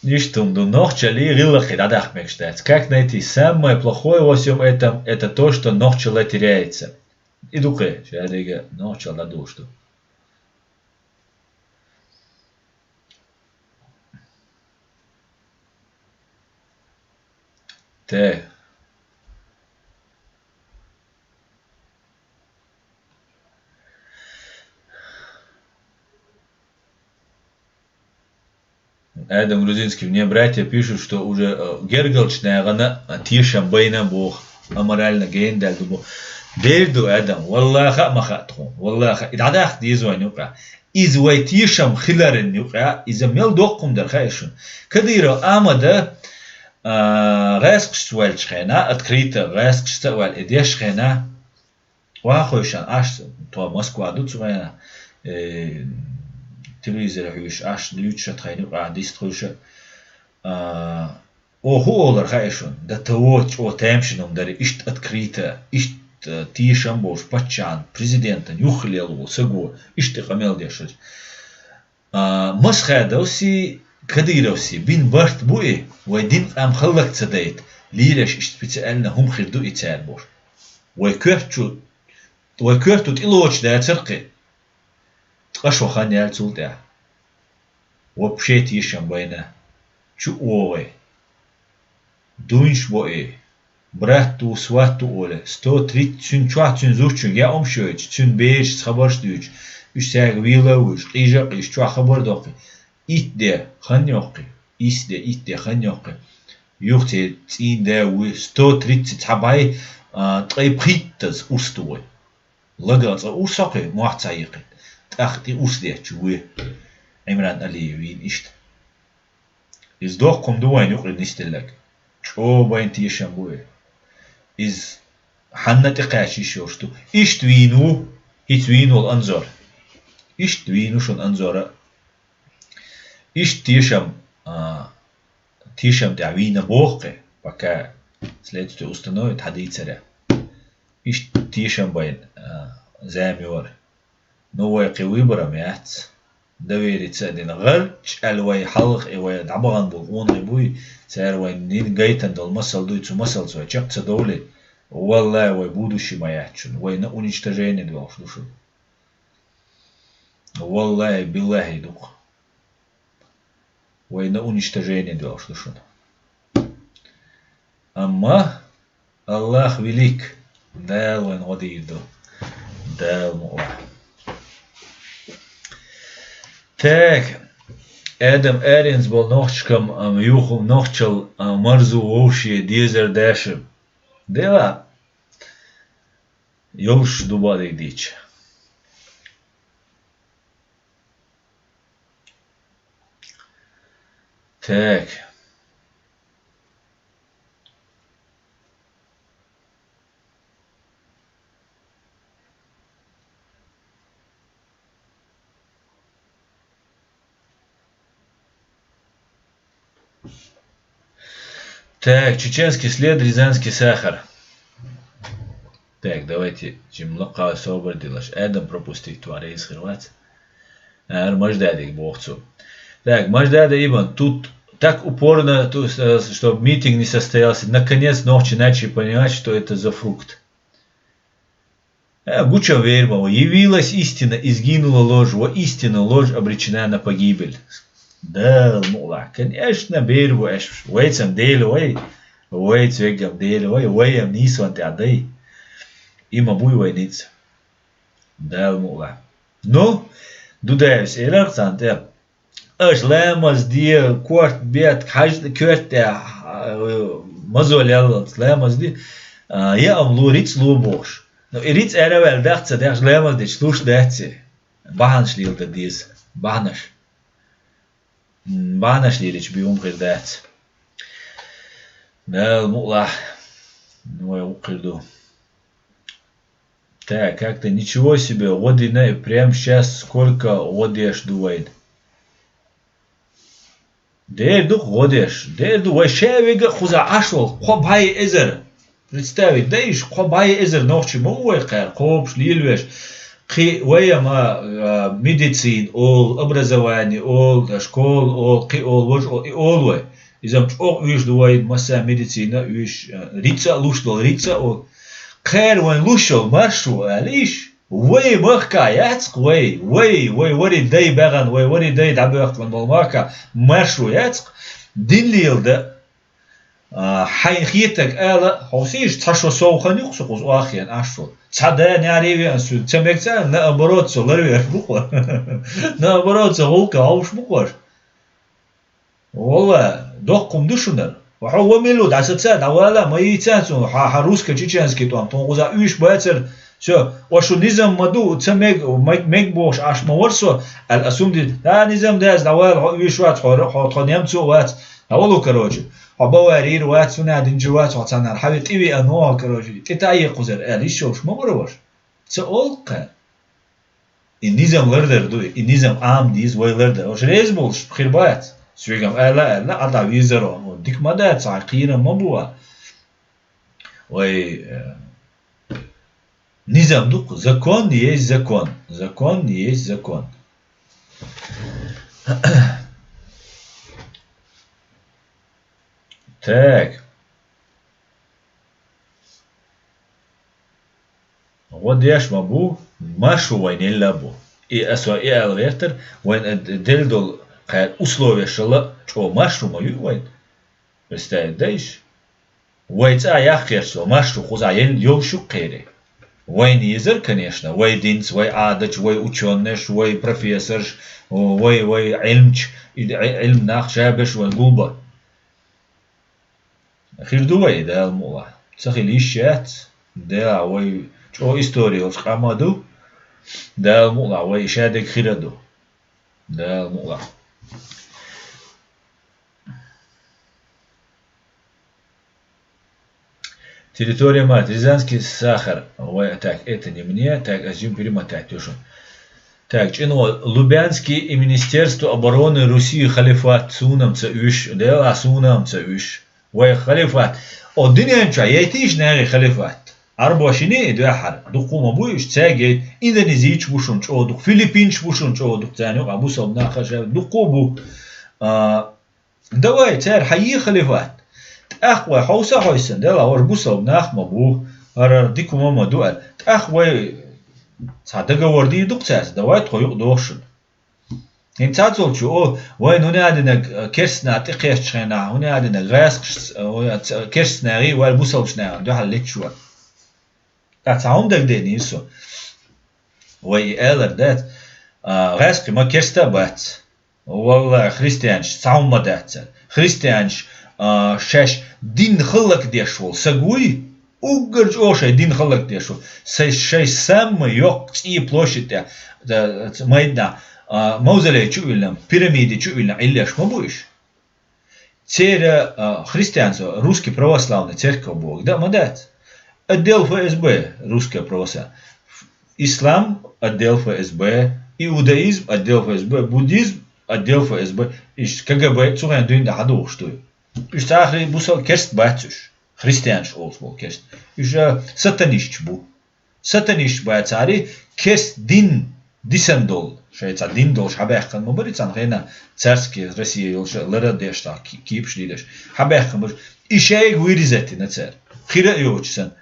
Иштта хӀума ду, нохчаллий гӀиллакхий дӀадаккха мегаш дац. Как найти? Самое плохое во всём этом, это то, что нохчалла теряется. И ду кхе, ша дерриге нохчалла дӀадолуш ду. Те. Адам Грузинский, мне братья пишут, что уже, э, гергарчу нахана, э, тешам байна боху, аморально гена даьлла ду боху. Дера ду, Адам, валлахӀи а ма хаьа тхуна, валлахӀи а. И дӀадаккха деза вайна юкъахь. Иза вай тешам хиларан юкъахь, иза мел доккха хӀума дара хаьий шуна. Кадыров Ахьмада, а, гӀаьскхашца ваьллачу хенахь, открыто гӀаьскхашца а ваьлла, и дешчу хенахь, охьахевшина, аш тхо Москва ду цу хенахь, э, телевизоре хьуьйсуш, аш дуьйцуш а тхайна юкъахь дистхуьйсуш а, а, оха хӀун олура хаьий шуна? До того чӀогӀа тамашийна хӀума дара, иштта открыто, иштта тешам болуш паччахьан, президентан юххе лелла волу саго, иштта къамел деш хилча. А, Масхадовси, Кадыровси бина барт бу и, вай дин къам хӀаллак ца дайта, лелаш иштта специально хӀума хир ду и цара бохуш. Вай коьртачу, вай коьрто тӀелоцуш дацара кхин. Ткъа шо хан яьлла цул тӀаьхьа. Вообще тешам байна. Чу а вогӀий. Дуйнаш бо и. Брат ву, сват ву олий. Сто тридцать, цуьнан чохь, цуьнан зудчуьнга яа хӀумаш йойтуш, цуьнан берашца хабарш дуьйцуш. Уьш цаьрга вела а вуьйш, къийжа а къийжа, чохь хабар доккхий. Итт де хан йоккхий. Исс де, итт де хан йоккхий. Юха церан цӀийнан да вуй. Сто тридцать цхьа бӀай, а, ткъе пхийттаза урс ду вай. Лага цкъа урс хьокхий, мохь цхьа йикхий. ТӀаккха тӀе урс детташ вуй. Ӏимран Алиев вийна иштта. Иза доккха хӀума ду вайна юкъара нисделларг. ЧӀогӀа байна тешам бу и. Иза хьанна тӀе кхаьча йиш йолуш ду. Иштта вийна ву, хӀинца вийна волу Анзор. Иштта вийна ву шуна Анзора. Иштта тешам, а, тешам тӀехь вийна боху кхин, пока следствие установит хьан дийцаре. Иштта тешам байна, а, зама йора. Ну, вай кхин выборам яц. Доверие ца а дина. ГӀарч аьлла вай хьалха и вай дӀабахана болу къонахий буй, цара вайна дина гайтина долу масал дуй, цу масалца вай чекх ца довлий, валлай, вай будущий ма яц шуна. Вай на уничтожение доьлхуш ду шуна. Валлай, биллахӀи ду-кх. Вай на уничтожение доьлхуш ду шуна. Амма Аллах велик, Дала вайна гӀо дийр ду. Дала мукъ лахь. Так, Адам Аренс болу нохчашкам, ам, юху нохчал, ам, марзо вовше дезар даша. Дела, йолуш ду бадиг дийча. Так. Так, чеченский след, рязанский сахар. Так, давайте, жимма кхы собар дилаш. Адам пропустить, товарищ, из хрватс. Ар Маждадик бохцу. Так, Маждада Ибн, тут так упорно, то есть, э, чтобы митинг не состоялся. Наконец, нохчи начали понимать, что это за фрукт. Э, гучо верма, явилась истина, изгинула ложь, воистину ложь обречена на погибель. Да, мула, конечно, бербу эш, вайцам дел вай, вайц вегам дел вай, вайам нисван тя дай. Има буй вай ниц. Да, мула. Ну, Дудаевс элар цан тя. Аш ламаз де, корт бет, хаж корт де, а, мазол яллалц ламаз де, а, я ам лу, риц лу бохш. Ну, и риц эравел дахца, деш ламаз деш луш даце. Баханш лил да диз. Баханш. М, баханш лилич би ум хир дац. Дал мула. Ну, я укхир ду. Так, как-то ничего себе, гӀо дина, и прям щас сколько гӀо деш ду вайн. Дер ду гӀо деш, дер ду вай шевига хуза ашвал, кхо бай эзер. Представить, да иш, кхо бай эзер нохчи ма вай кхер, кхобш, лилвеш, кхи вай ама, а, медицин ол, образование ол, школ ол, кхи ол, вож ол, и ол вай. Изам чӀоагӀа уьш ду вай, масса медицина уьш, а, рица луш дол, рица ол. Кхер вайн лушал маршу, алиш. Вай махка яцк, вай, вай, вай вари дай баган, вай вари дай дабахкан бол махка, маршу яцк, дин лил да. А, хайн хитак ала, хосиш, ца шо совхан юксу куз ахен ашу. Ца да няреви ансу, ца мекца, наоборот, со ларви аш буква. Наоборот, со гулка, ауш букваш. Валла, доккхум ду шунар. Ва хьо ва милу дӀасаца, дӀавала, ма йийца цун, хьа, хьа русско-чеченский тӀом, тхун гӀуза уьш бацар, всё, ва шу низам ма ду, ца мег, мег, мег бохуш, аш ма вар со, ал асум ди, да, низам даз, дӀавала, хьо уьш вац, хьо, хьо, хьо немцо вац, дӀавалу, короче, хьо баварийр вац, хӀуна динчу вац, хьо цанар, хьави тӀиви а ногӀа, короче, тӀи таъйи кхузар, ал иш шовш ма вара ваш. Ца олкха. И низам лардар ду, и низам Ӏам дийз вай лардар. Ош рез болуш хир бац. Суьгам аьлла, аьлла, Ӏада визаро. Дик ма дац, а кхийрам ма бува. Вай, э, низам ду, закон есть закон. Закон есть закон. Так. ГӀо деш ма бу, маршу вайн елла бу. И асо и аьл вертар, вайн д-, дел дол кхаьр условия шала чӀо маршу ма ю вайн. Представить дайш? Вай цӀа яхкхерчо, маршу хуза ел йолшу кхере. Вайн езар, конечно, вай динц, вай Ӏадач, вай учёнеш, вай профессорш, вай, вай Ӏилмч, и Ӏи-, Ӏилм нах шабеш вайн гулба. Хир ду вай, Дала мукъла. Ца хила йиш яц. Дела вай чӀо история йолчу къам а ду. Дала мукъла вай шадерг хир а ду. Дала мукъла. Территория мать. Рязанский сахар. Вай, так, это не мне. Так, а зим перемотать тоже. Так, чӀино, Лубянский и Министерство обороны России халифат, сунам ца уьш, дела сунам ца уьш. Вай халифат. О, дуьнен чу яйтийш нагӀи халифат. Арбошине и дуьхьар. Дуккху ма бу уьш, цаьрга яйта. Индонезийч бу шун чӀо дукха, филиппинч бу шун чӀо дукха, царна юкъа бусалба нах а ша дуккху бу. А, Давай, цара хьан е халифат? ТӀаккха вай хьовса хьойсан, дела, ваш бусалба нах ма бу, хӀара дика хӀума ма ду аьлла. ТӀаккха вай цхьа договор дийр ду-кх цаьрца, давай тхо юкъа доху шуна. ХӀинца цхьаццалчу, о, вайн хӀуна а динарг, э, керстанах тӀекхеччу хенахь, хӀуна а динарг гӀаскхашца, э, ц-, керстанагӀий вай бусалбачу нахана дуьхьал леташ вара. ТӀаккха цхьа хӀума дагадеанийра со. Вай и алар дац, а, гӀаскхий ма керста а бац. Валлахи, христианаш цхьа хӀума ма дац цара. Христианаш, а, шаьш дин хӀаллакдеш волу саг вуй, уггар чӀогӀа шайн дин хӀаллакдеш ву. Шай, шайн самма йоккха цӀий площадь тӀехь, ца, ца, майданахь, а, мавзолей чу а виллина, пирамиде чу а виллина, Ӏиллеш ма бу уьш. Церан, а, христианство, русский православный церковь боху, да, ма дац? Отдел ФСБ, русская православная. Ислам, отдел ФСБ, иудаизм, отдел ФСБ, буддизм, отдел ФСБ. Иштта КГБ, цу хенахь дуьйна хьан духуш дуй? Уж цархри бусал керст бац уж. Христианаш олуш болу керст. Уж а, сатанисташ бу. Сатанисташ бацари керст дин дисан долу. Шайн цхьа дин долуш хьабаьккхина ма бари цхьана хенахь, царский Россия йолуш а лара деш цхьа ки-, кипаш дийдеш. Хьабаьккхина баш. И шайга виризаттина цара. Хира а йоцуш сан.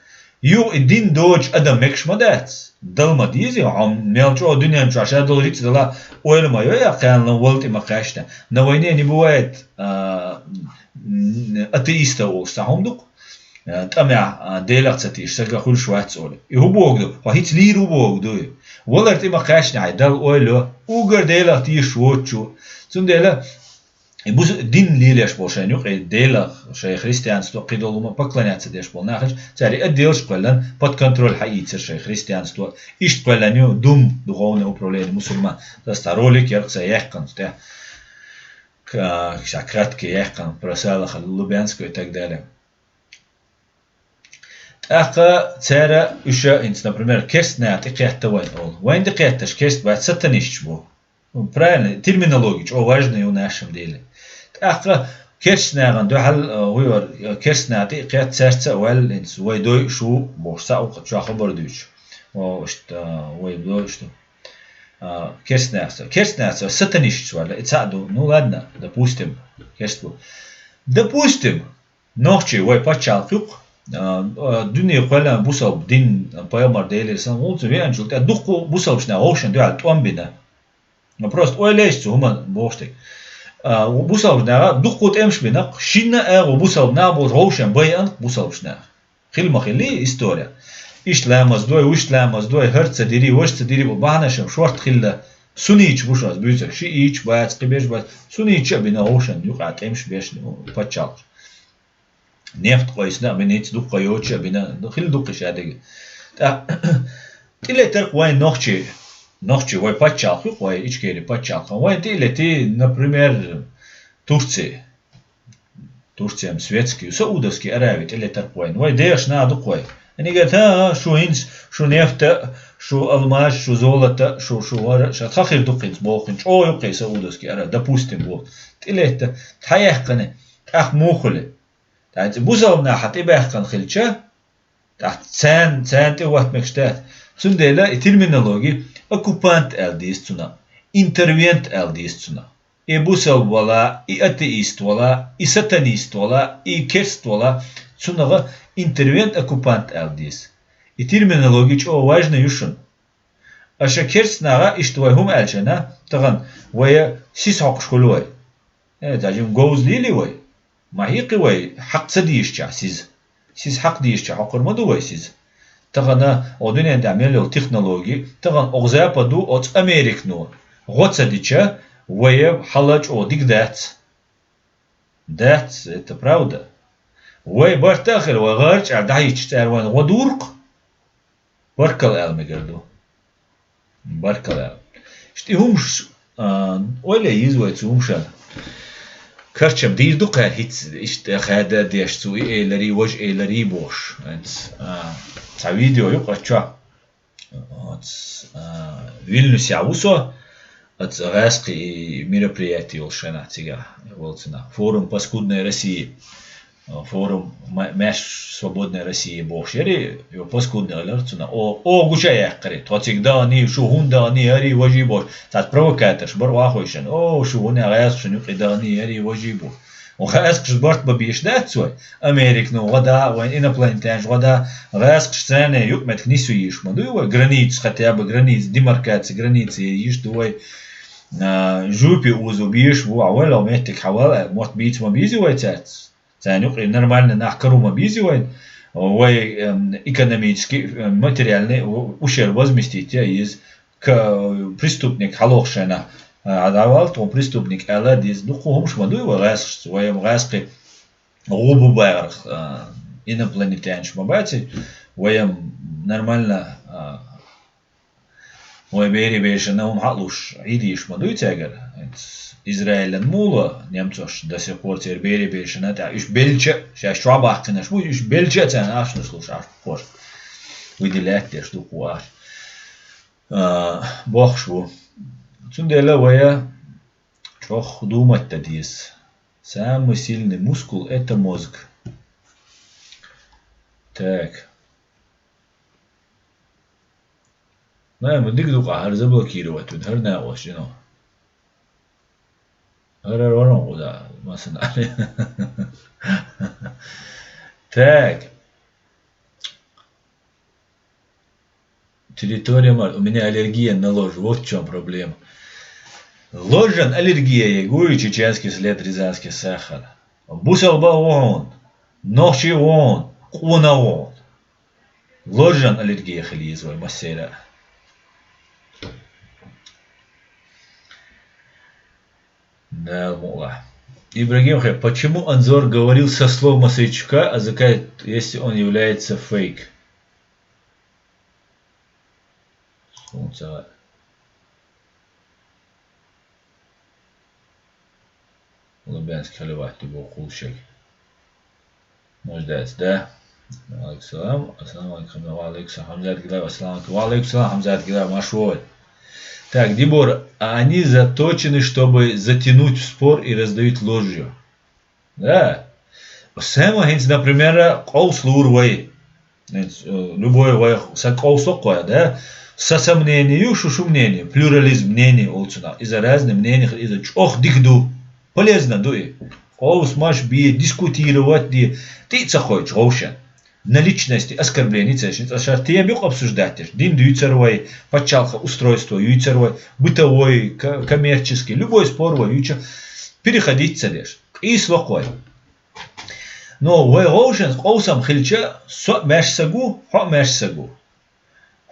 Юха и дин доцуш адам мегаш ма дац. Дала ма деза, хьо мел чӀогӀа дуьнен чохь ша долу жиц дала ойла ма йо, я кхаьнна вала тӀе ма кхаьчна. На войне не бывает, а, м, атеистов олуш цхьа хӀума ду-кх. А, тӀамехь, а, Делах ца тийша, сага хуьлуш вац олу. И хӀун боху ду? Хьо хӀинца лийр хӀун боху ду? Валар тӀе ма кхаьчна хьайн, Далла ойла йо. Уггар Делах тийшаш воцучу. Цундела, и бус-, дин лелош болу шайн юкъе Делах, шайн христианство, кхидолу хӀума поклоняться деш болу нахач, цара и отделаш кхоьллан, под контроль хьаийцира шайн христианство. Иштта кхоьллан ю дум, духовное управление мусульман. Аса цхьа ролик яра-кх сан яьккхина тӀе. К-, ша краткий яьккхина, про Салаха Лубянского и так далее. ТӀаккха цара уьш а хӀинца, например, керстанаха тӀекхетта вайн олу. Вайн тӀекхетташ керст бац, сатанисташ бу. Правильно, терминология чӀогӀа важна ю нашам деле. ТӀаккха керстанахана дуьхьал, а, хӀуьйор, а, керстанаха тӀекхетта цаьрца а ваьлла хӀинца, вай дой шу бохуш, цхьа укху чохь хабар дуьйцу. О, иштта, а, вай дой шу. А, керстанаха, керстанаха сатанисташ ваьлла, и цхьаъ ду. Ну ладно, допустим, керст бу. Допустим, нохчий вай пачхьалкх юкъ, а, а, дуьне кхоьллина бусалба дин, пайхамар Делера сан гӀулцу веанчул тӀе дуккха бусалбачу наха вовшан дуьхьал тӀом бина. Ну, просто ойла еш цу хӀуман бохуш дерг. А, бусалбачу наха дуккха тӀемаш бина, шинна а агӀо бусалба нах болчу вовшан байъанкъ бусалбачу наха. Хила ма хилли история. Иштта ламаз дой, вуьшта ламаз дой, хӀара ца дири, важа ца дири бу бахьанашам шорта хилла. Сунича бу шуна аса буьйцург, шиича бац, кхиберш бац. Сунича а бина вовшан юкъа тӀемаш беш пачхьалкхаш. Нефть къойсина а бина, хӀинца дуккха йоцуш а бина, хила дуккха ша дерг. ТӀаккха тӀелетарх вайн нохчий, нохчий вай пачхьалкх юкъ, вай Ичкери пачхьалкхан. Вайн тӀелети, например, Турция. Турция-м светский ю, Саудовский Аравия тӀелетарх вайн. Вай дехаш наха дукха вай. Они говорят: «А, а, шу хӀинца, шу нефта, шу алмаз, шу золото, шу, шу вара, ша тхан хир ду хӀинца», боху хӀинца. ЧӀогӀа юккъе Саудовский Аравия, допустим, боху. ТӀелетта, тхьаяьккхина, тӀаккха мухули. ТӀаккха бусалба наха тӀебаьккхина хилча, тӀаккха царна, царна тӀе ватмекаш дац. Цундела и терминологи оккупант аьлла дийца цунах, интервент аьлла дийца цунах. И бусалба вала, и атеист вала, и сатанист вала, и керст вала, цунах интервент, оккупант аьлла дийца. И терминологи чӀогӀа важна ю шуна. Аша керст наха иштта вай хӀума аьлчана, тахана вай сиз хьокхуш хуьлу вай. Э, ца жим говза лийли вай. Ма хьийкхи вай, хьакъ ца дийшча сиз. Сиз хьакъ дийшча хьокхур ма ду вай сиз. Тахана о дуьнен тӀехь мел йолу технологи, тахана оха Западу, оцу Американо гӀо ца дича, вай хьала чӀогӀа дика дац. Дац, это правда. Вай барта а хир, вай гӀарчӀара дӀахӀиттича цара вайна гӀо дуркъ. Баркалла аьлла мегар ду. Баркалла аьлла. Иштта и хӀумаш, а, ойла йиза вай цу хӀумашан. Карчам дийр ду кхаьр хӀинца, иштта хада а деш цу и эйларий, важа эйларий бохуш. Хьанца, а, цхьа видео ю къа чохь. Оц, а, Вильнюсехь ву со, оц гӀаьскхи мероприяти йолуш шайна цигахь волцина. Форум паскудной России. Форум ма-, маьш свободной России бохуш яри, йо паскудный алар цуна. О, о, гуча яьккхари. Тхо цига дахани, шу хӀун дахани, яри, важи бохуш. Цац провокаторш бар вахойшан. О, шу хӀун гӀаьскхи шун юкъи дахани, яри, важи бу. О, гӀаьскхиш барт ба беш дац вай. Американо гӀада, вайн инопланетянаш гӀада, гӀаьскхаш царна юкъ метк нису йиш ма дуй вай. Граница, хотя бы граница, демаркация, граница йиш ду вай. А, жупи узу беш ву, а вай ло меттик хьавал, а, мотт бийца ма бийзи вай цаьрца. Царна юкъе нормально нах кару ма бийзи вай. Вай, эм, экономически, эм, материальный у-, ущерб возместить я йиза. К-, преступник хьалохшина, а, дӀавал, тхо преступник аьлла деза. Дукха хӀумаш ма дуй вай гӀаьскхашца, вай ам гӀаьскхи гӀу бу баьгӀарх, а, инопланетянаш ма баци, вай ам нормально, а, вай берий бешана хӀума хьалуш, Ӏийдийш ма дуй цаьгара. Израилан мула немцош до сих пор церан берий бешана тӀехь, уьш белча, шаьш чохь баккхинаш бу, уьш белча а царна ахчанаш луш, ахча бохуш. Выделять деш ду кху ахча. А, бохуш бу. Цундела вая чӀогӀа думать дан деза. Самый сильный мускул — это мозг. Так. Най, ма дика ду-кх хӀара заблокировать вина, хӀара накъост жино. ХӀара варон къуда, масана. Так. Территория Мар. У меня аллергия на ложь. Вот в чём проблема. Ложан аллергия, я говорю, чеченский след, рязанский сахар. Бусалба вон, нохчи вон, къона вон. Ложан аллергия хила еза вай массера. Да, мула. Ибрагим Хэ, почему Анзор говорил со слов Масайчука, а закай, если он является фейк? Солнце. Лубянский халевать, ты был кулчек. Нуждается, да? Ва алейкум салам. Ассаламу алейкум. Ва алейкум салам. Хамзат Гилаев, ассаламу алейкум. Ва алейкум салам, Хамзат Гилаев, марш вой. Так, Дибор, а они заточены, чтобы затянуть в спор и раздавить ложью. Да. Сема хӀинца, например, къовса лур вай. ХӀинца, э, любой вай са къовса кхой, да? Са, са мнение ю, шу, шу мнение. Плюрализм мнение олу цунах. Иза разные мнение, иза чӀогӀа дика ду. Полезно ду и. Къовсамаш бе, дискутировать де, тӀе а ца кхойчу гӀовшен. На личности оскорбление ца еш, цкъа шара тема юкъа обсуждать деш. Дин дуьйцур вай, пачхьалкхан устройство юьйцур вай, бытовой, ко-, коммерческий, любой спор вай юьйцу, переходить ца деш. Къийса ло кхой. Но вай гӀовшанца къовсам хилча, со а маьрша са гу, хьо а маьрша са гу.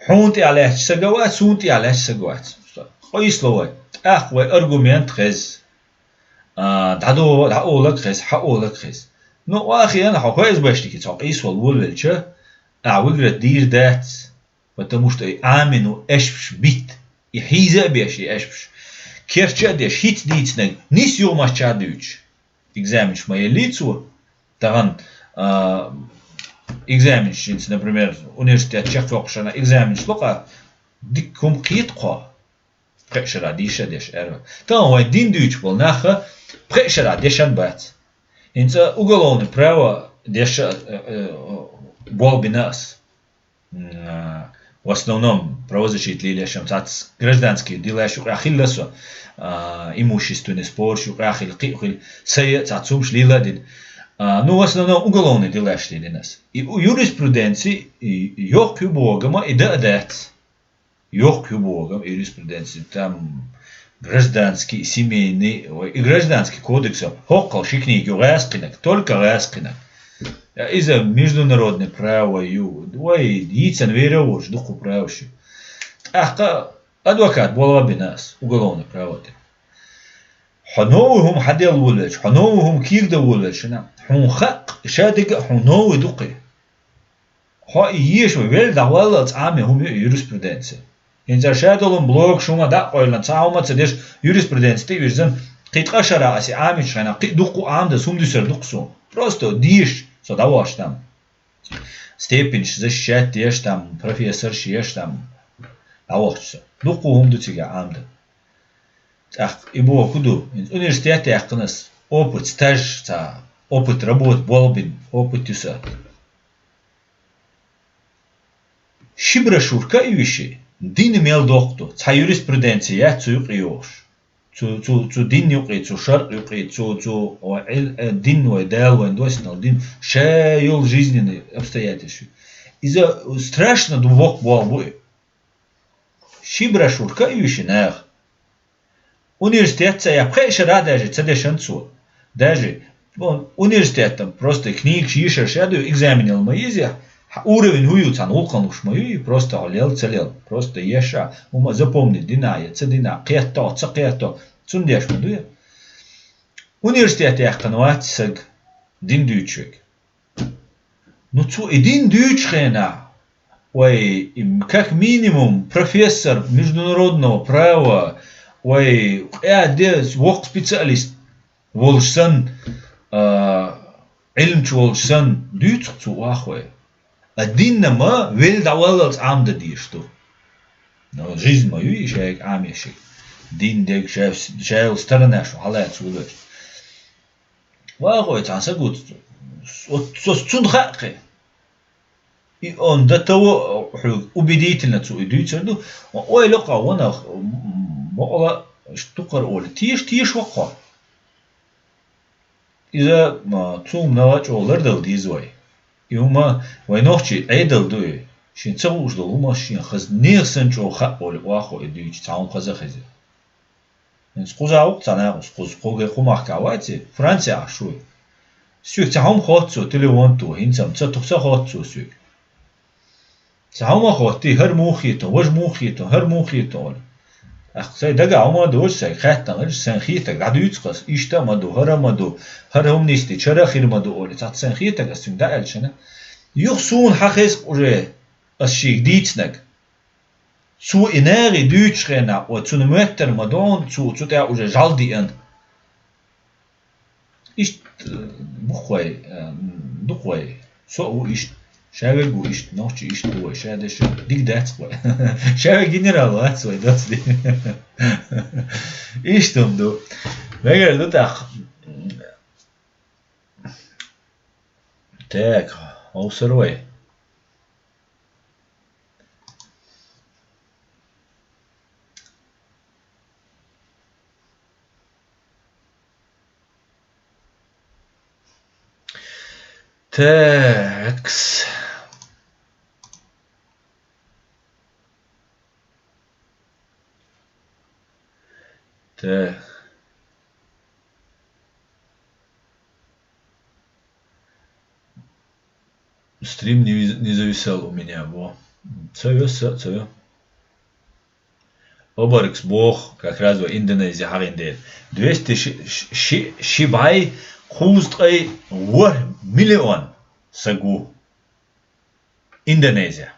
Хьуна тӀехь лаьтташ сага вац, суна тӀехь лаьтташ сага вац. Къийса ло вай. ТӀаккха вай аргумент хеза. А, дӀадо-, дӀаолаг хеза, хьаолаг хеза. Ну, охьа а хиъна, хьо ФСБшники цхьа къийса волу волавелча, ахьа выиграть дийр дац, потому что и Ӏамийна ву аьшпаш битта, и хьийза а беш, и аьшпаш. Керча а деш, хӀинца дийцинарг, нийса юхамашчара дуьйцуш. Экзаменаш ма еллий цо, тахана, а, экзаменаш хӀинца, например, университет чекхйоккхушехь экзаменаш ло-кх, дика хӀума кхета кхо. Пхеа шарахь дийша а деш аьлла. Тахана вайн дин дуьйцуш болу нах пхеа шарахь дешан бац. ХӀинца уголовный право деша, э, э, болх бина ас. М, а, в основном правозащита лелош, цхьацца гражданский делаш юкъахь хилла со, а, имущественный спорш юкъахь хилла, кхин а хилла, сайн а цхьацца хӀумаш лела а дина. А, ну, в основном уголовный делаш лелина ас. И у-, юриспруденци, и, йоккха ю боху, амма и дан а дац. Йоккха ю боху юриспруденци, там гражданский, семейный, ой, и гражданский кодекс, хӀокхул ши книга ю гӀаьскхинарг, только гӀаьскхинарг. Я иза международный право ю, вай йийцина вер а волуш дуккха праваш ю. ТӀаккха адвокат болх бина ас, уголовный право тӀе. Хьо новый хӀума хьаделла волавелча, хьо новый хӀума кийрда волавелча, хьуна хаьа, ша дерг а хьуна новый ду кхин. Хьо и еша велла дӀаваллалц Ӏамийна хӀума ю и юриспруденци. ХӀинца ша долу блогаш хӀума дӀа а къевлина, цхьа хӀума а ца деш, юриспруденци тӀе а вирзина, кхин ткъа шарахь ас и Ӏамийчу хенахь, кхин дуккха а Ӏамдан хӀума дуьсур ду-кх суна. Просто деша со дӀавахча там. Степеньш защищать деш там, профессорш еш там дӀавахча со. Дуккха а хӀума ду цигахь Ӏамдан. ТӀаккха и боху хӀун ду? ХӀинца университет яьккхина ас, опыт, стаж, цхьа опыт, работа болх бина, опыт ю сан. Ши брошюрка а йиш ю, дин мел доккха ду, цхьа юриспруденци яц цу юкъе йогӀуш. Цу, цу, цу дин юкъе, цу шарӀ юкъе, цу, цу, о, Ӏил-, э, дин вай, Дала вайна доссинарг дин, ша йолу жизненный обстоятельства. Иза страшно ду, воккха болх бу и. Ши брошюрка а йиш ю наха. Университет ца яьккхи, пхеа шарахь даже ца дешан цо. Даже, ну, университетан просто книгаш йийшар ша ду, экзамен яла ма йиза, хьан уровень хӀун ю, цхьана гӀуллакхан луш ма ю, просто хьо лел, ца лел. Просто еша, хӀума запомнить дина я ца дина, кхетто, ца кхетто, цундеш ма ду я. Университет яьккхина вац саг, дин дуьйцуш верг. Ну, цо и дин дуьйцучу хенахь, вай, и, как минимум, профессор международного права, вай, къаьхьа де воккха специалист волуш санна, а, Ӏилманча волуш санна, дуьйцу-кх цо охьа вай. А динна ма велла дӀаваллалц Ӏамдан дезаш ду. Ну, жизнь ма ю и шайга Ӏамийшиг. Дин дерг ша, ша йолу сторонаш хьалаьцна ву веш. Вахой цхьан сагуц, оццос цунна хаьа кхе. И он до того хьоьга убедительно цо и дуьйцар ду, ойла кхо ванах, м, бокъала тукхар оли. Теша, теша вакхо. Иза, ма, цунна нагӀа чӀогӀа лардала деза вай. И хӀума вай нохчий Ӏедал ду и. Шен ца хууш долу хӀума шен хаза нехан санна чӀогӀа хаьа оли, вахо и дуьйцу цхьа хӀума хаза хеза. ХӀинца кхуза ву-кх цхьа накъус, кхуза, кху гай кху махка вац и, Франци ахь шу. Соьга цхьа хӀума хотту цо, телефон ту, хӀинца-м ца туху, ца хотту цо соьга. Цхьа хӀума хоттий, хӀара муха хетон, важа муха хетон, хӀара муха хетон, олу. ТӀаккха сайн дагахь хӀума а доцуш, сайн хаьттина хилча, сайн хетарг дӀадуьйцу-кх ас, иштта а ма ду, хӀара а ма ду, хӀара хӀуманистий чара а хир ма ду, олий, цхьацца сайн хетарг ас цуьнга дӀааьлча. Юха суна хьахеза уже ас шега дийцинарг. Цо и нахе дуьйцучу хенахь, ой, цунна моьттар ма ду, цо цу тӀехь уже жӀаьла диъна. Иштта, э, бу-кх вай, э, ду-кх вай. Со а ву иштта. Ша верг ву иштта, нохчий иштта ву вай, ша дешан дика дац-кх вай. Ша верг генерал вац вай, доцу ди. Иштта хӀума ду. Мегар ду тӀаккха. Так, овсар вай. Такс. Так. Стрим не, виз- не зависал у меня, во. Ца вес, ца, ца ве. Обаркс боху, как раз вай Индонезия хьахийна дела. Двести ши, ши, ши, ши бӀе кхузткъе ворхӀ миллион саг ву. Индонезия.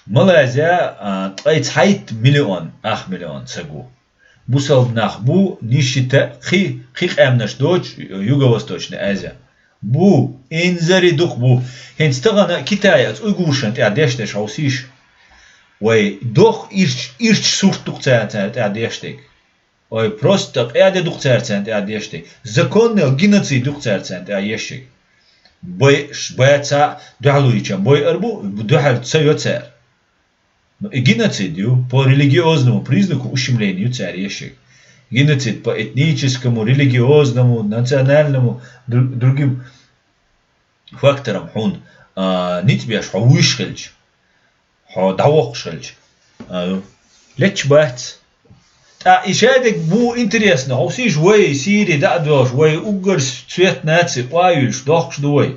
Малайзия, а, ткъе цхьайтта миллион, ах миллион саг ву. Бусалба нах бу, нишита кхи, кхи къаьмнаш доцуш, Юго-Восточная Азия. Бу, инзаре дукха бу. ХӀинца тахана Китае оцу уйгуршна тӀехь дешнаш хьовсийша. Вай доху ирч-, ирча сурт ду-кх царна, царна тӀехь деш дерг. Ой, просто къеде ду-кх цара царна тӀехь деш дерг. Законный геноцид ду-кх цара царна тӀехь еш дерг. Бай-, баьца дуьхьал вуьйча бой ар бу, дуьхьал ца йо цара. Ну, и геноцид ю, по религиозному признаку ущемление ю цара еш дерг. Геноцид по этническому, религиозному, национальному, дру-, другим факторам хьуна, а, ницкъ беш хьо вуьйш хилча, хьо дӀавоккхуш хилча, а, лечча бац. ТӀаккха и шадерг бу интересно, хьовсийша вай Сири дӀа а доьлхуш, вай уггар цвет наци къа а юьлуш, дохкуш ду вай.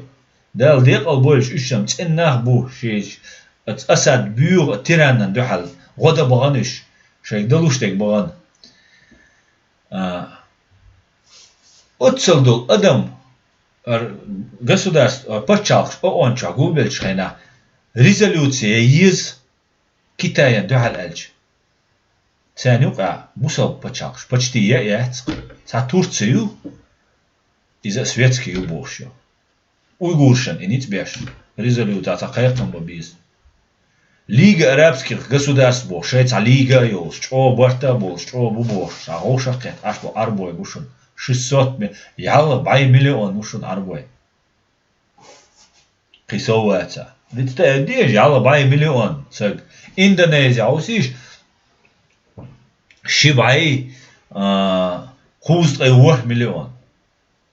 Дала декъал бойла уьш, уьш-м цӀена нах бу, ши-, Асад буьйцу тираннан дуьхьал гӀо дан бахана уьш, шайга далуш дерг бахана. А, оццал долу адам, ар-, государство, пачхьалкхаш ООН чохь гулбеллачу хенахь резолюция еза Китаян дуьхьал аьлча. Царна юкъахь бусалба пачхьалкхаш почти яа яц, цхьа Турция ю, иза а светский ю бохуш ю. Уйгуршна и ницкъ беш, резолюция цхьа кхайкхам бан беза. Лига арабских государств боху, шайн цхьа лига а йолуш, чӀогӀа барта а болуш, чӀогӀа бу бохуш, ша вовшах а кхетта, Ӏаш бу Ӏарбой бу шуна. Шестьсот ми-, ялла бӀе миллион бу шуна Ӏарбой. Кхин сов ваца. Виц тӀе а деза, ялла бӀе миллион саг. Индонезия хьовсийша, ши бӀе, а, кхузткъе ворхӀ миллион.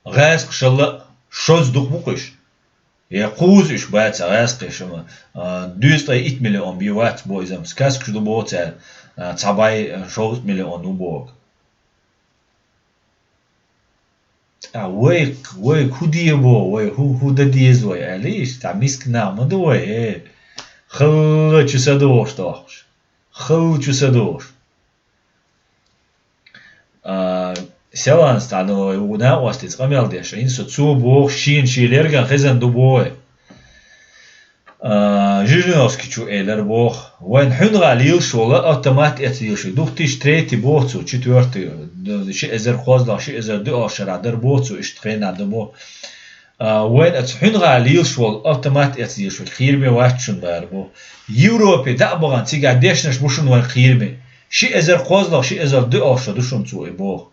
ГӀаьскхашалла шозза дукха бу-кх уьш. Я кхузза уьш бац гӀаьскхаша, а, дезткъе итт миллион бен вац бо иза-м. Сказкаш ду боху цара, а, цхьа бӀе, а, шовзткъа миллион ву боху. Ткъа вай, вай хӀун де бо, вай хӀун, хӀун дан деза вай, аьлла, иштта миска нах ма ду вай, э. Халла чу са дохуш дохкуш. Халла чу са дохуш. А, Селанца цхьана ву накъостица къамел деш, хӀинца цо боху, шена шен лерган хезна ду боху. А, Жириновский чу элира боху: «Вайн хьуьнагӀа лелаш волу автомат эцна лелаш ву, две тысячи третий боху цо, четвёртый, ши эзар кхозлагӀа, ши эзар доьалгӀа шарахь дара боху цо, иштта хенахь ду боху. А, вайн оцу хьуьнагӀа лелаш волу автомат эцна лелаш волу кхераме вац шуна», — бара боху. Европе дӀа а бахана, цигахь дешнаш бу шуна вайн кхераме. Ши эзар кхозлагӀа, ши эзар доьалгӀа шо ду шуна цо и боху.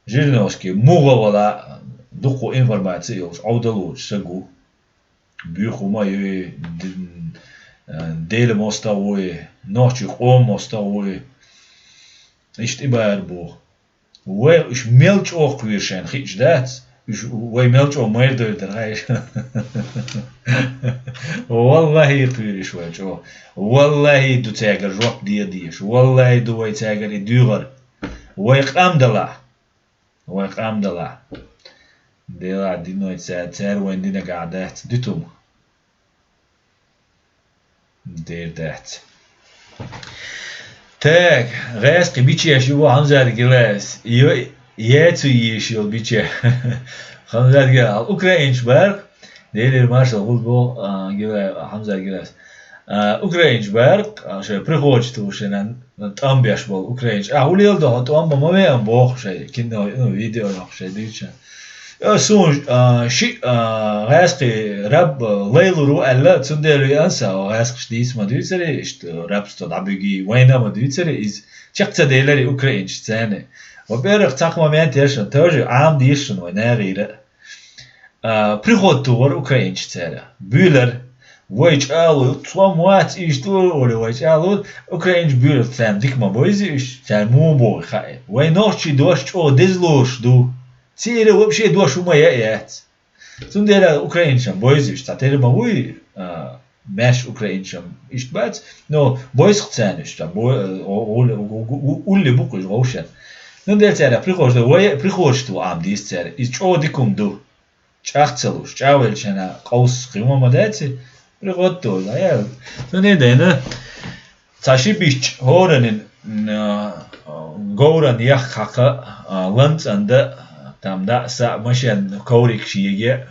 Жириновский муха вала, дукха информаци йолуш, Ӏовдал воцуш саг ву. Буьйху ма ю и, д-, э, Делан мостагӀа ву и, нохчийн къоман мостагӀа ву и. Иштта и бара боху. Вай уьш мел чӀогӀа кхоьру шайна хиъча дац, уьш вай мел чӀогӀа майра дойр дара хьайша. Валлахи, кхоьру уьш вай чӀогӀа. Валлахи, ду цаьргара жоп де дезаш. Валлахи, ду вай цаьргара и дуьйгӀар. Вай къам далахь. Вай къам далахь. Делахь диной цаьрга, цаьрга вайн динагахь дац дуьтум. Дер дац. Так, гӀаьскхи бичеш ю Хьамзат Гилаевс. Ю-, яцу йиш йолу биче. Хьамзат Гилаев, украинчу бара. Делера маршалла хуьлда боху, а, Гилаев, Хьамзат Гилаевс. А, украинчу бара, а, шайн приходчу ту шайна тӀом беш болу украинчу. А, хӀун лела до хьо тӀом бан ма веана боху шайн кино, ну, видео йоху шайн дуьйцу. Э, суна, а, ши, а, гӀаьскхи раб, а, лайлур ву аьлла, цундела веана сан, гӀаьскхаш дийца ма дуьйцаре, иштта рабство дӀабуьгий, вайна ма дуьйцаре, иза чекх ца деларе украинчу царна. Во-первых, цхьа момент ешан, тоже Ӏама дийшан вай нагӀийра. А, приход тухура украинчу цара. Буьйлар, вай чӀалу, цом вац иштта олу, вай чӀалу, украинчу буьйлар царна дика ма бойзи уьш, цара муха боху хаьа. Вай нохчий дош чӀогӀа деза лоруш ду. Церан вообще дош хӀума яа яц. Цундела украинчам бойзуш, цхьа тера ма вуй, а, маьш украинчам иштта бац, но бойсах царна уьш, цхьа бо-, о-, о-, о-, о-, улли бу кхуьш вовшен. Цундела цара прихожда, вай прихожда ву Ӏама дийс цара, иза чӀогӀа дика хӀума ду. ЧӀагӀ ца луш, чӀагӀвелчана къовсаш кхин ма дац и, приготовила, я. Цундела дайна, цхьа ши бичча хӀоранин, м, а, говран яхка хьакха, а, ланцӀан да, там да, са, машен коврик шиеге,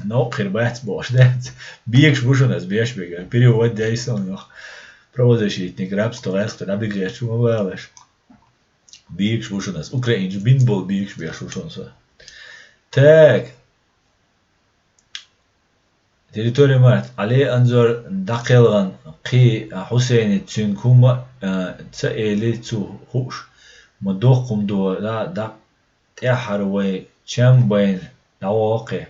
но, хир бац бохуш дац. Бегаш бу шуна ас беш бегар. Перевод дайсан йох. Правозащитник, рабство, гӀаьскхи, дӀабигечу ма балаш. Бийгаш ву шуна ас. Украинчу бин болу бийгаш беш ву шуна со. Так. Территория Март. Али Анзор дӀакхелгӀан кхий Хьусейни цуьнга хӀумма, а, ца эли цу хууш. Ма доккхум до, да, да, тӀаьххьара вай чам байна дӀавоккхи.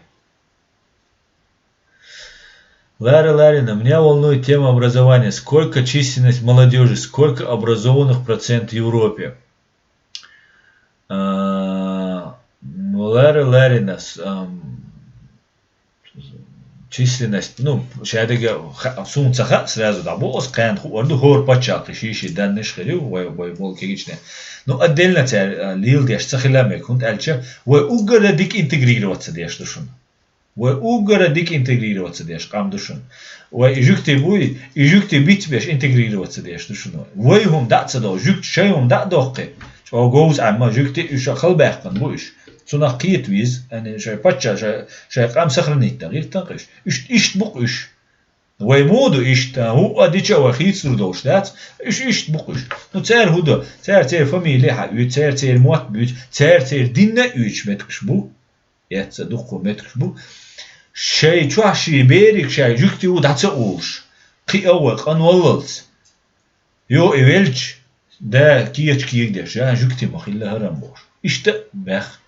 Лара Ларина, меня волнует тема образования. Сколько численность молодежи, сколько образованных процент в Европе? А, ну, Лара Ларина, с-, ам, численность, ну, шадага ха-, сун ца хаьа, сразу да бу, ас кхаьна хуур ду, хӀора паччалкхе ши-ши даннаш хир ю, вай, вай болу кегичне. Ну, отдельно цара, а, лийла деш ца хила мега, хӀунда аьлча, вай уггара дика интегрироваться деш ду шуна. Вай уггара дика интегрироваться деш къам ду шуна. Вай и жуьгти буй, и жуьгти бицбеш интегрироваться деш ду шуна. Вай хӀума дӀа а ца доху, жуьгти шай хӀума дӀа а доккхи. ЧӀогӀа говза Ӏамма жуьгти уьш а халбаьккхина бу уьш. Цунах кхета виза, ани шай пачча, шай, шай къам сохранить дан гӀиртан кхиш. Уьш иштта бу-кх уьш. Вай муха ду иштта, хӀуъа дича а вай хийцалур долуш дац, уьш иштта бу-кх уьш. Ну, цара хӀун до? Цара церан фамилия хьан уьйцу, цара церан мотт буьйцу, цара церан динна а уьйцуш меткаш бу. Эцца дуккха меткаш бу. Шай чохь ший бериг шай жуьгти ву дӀа ца улуш, кхиа вай къанваллалц. Йо, и велча, да, кеча кегадеш, жа, жуьгти ма хилла хӀарам бохуш. Иштта а баьхна,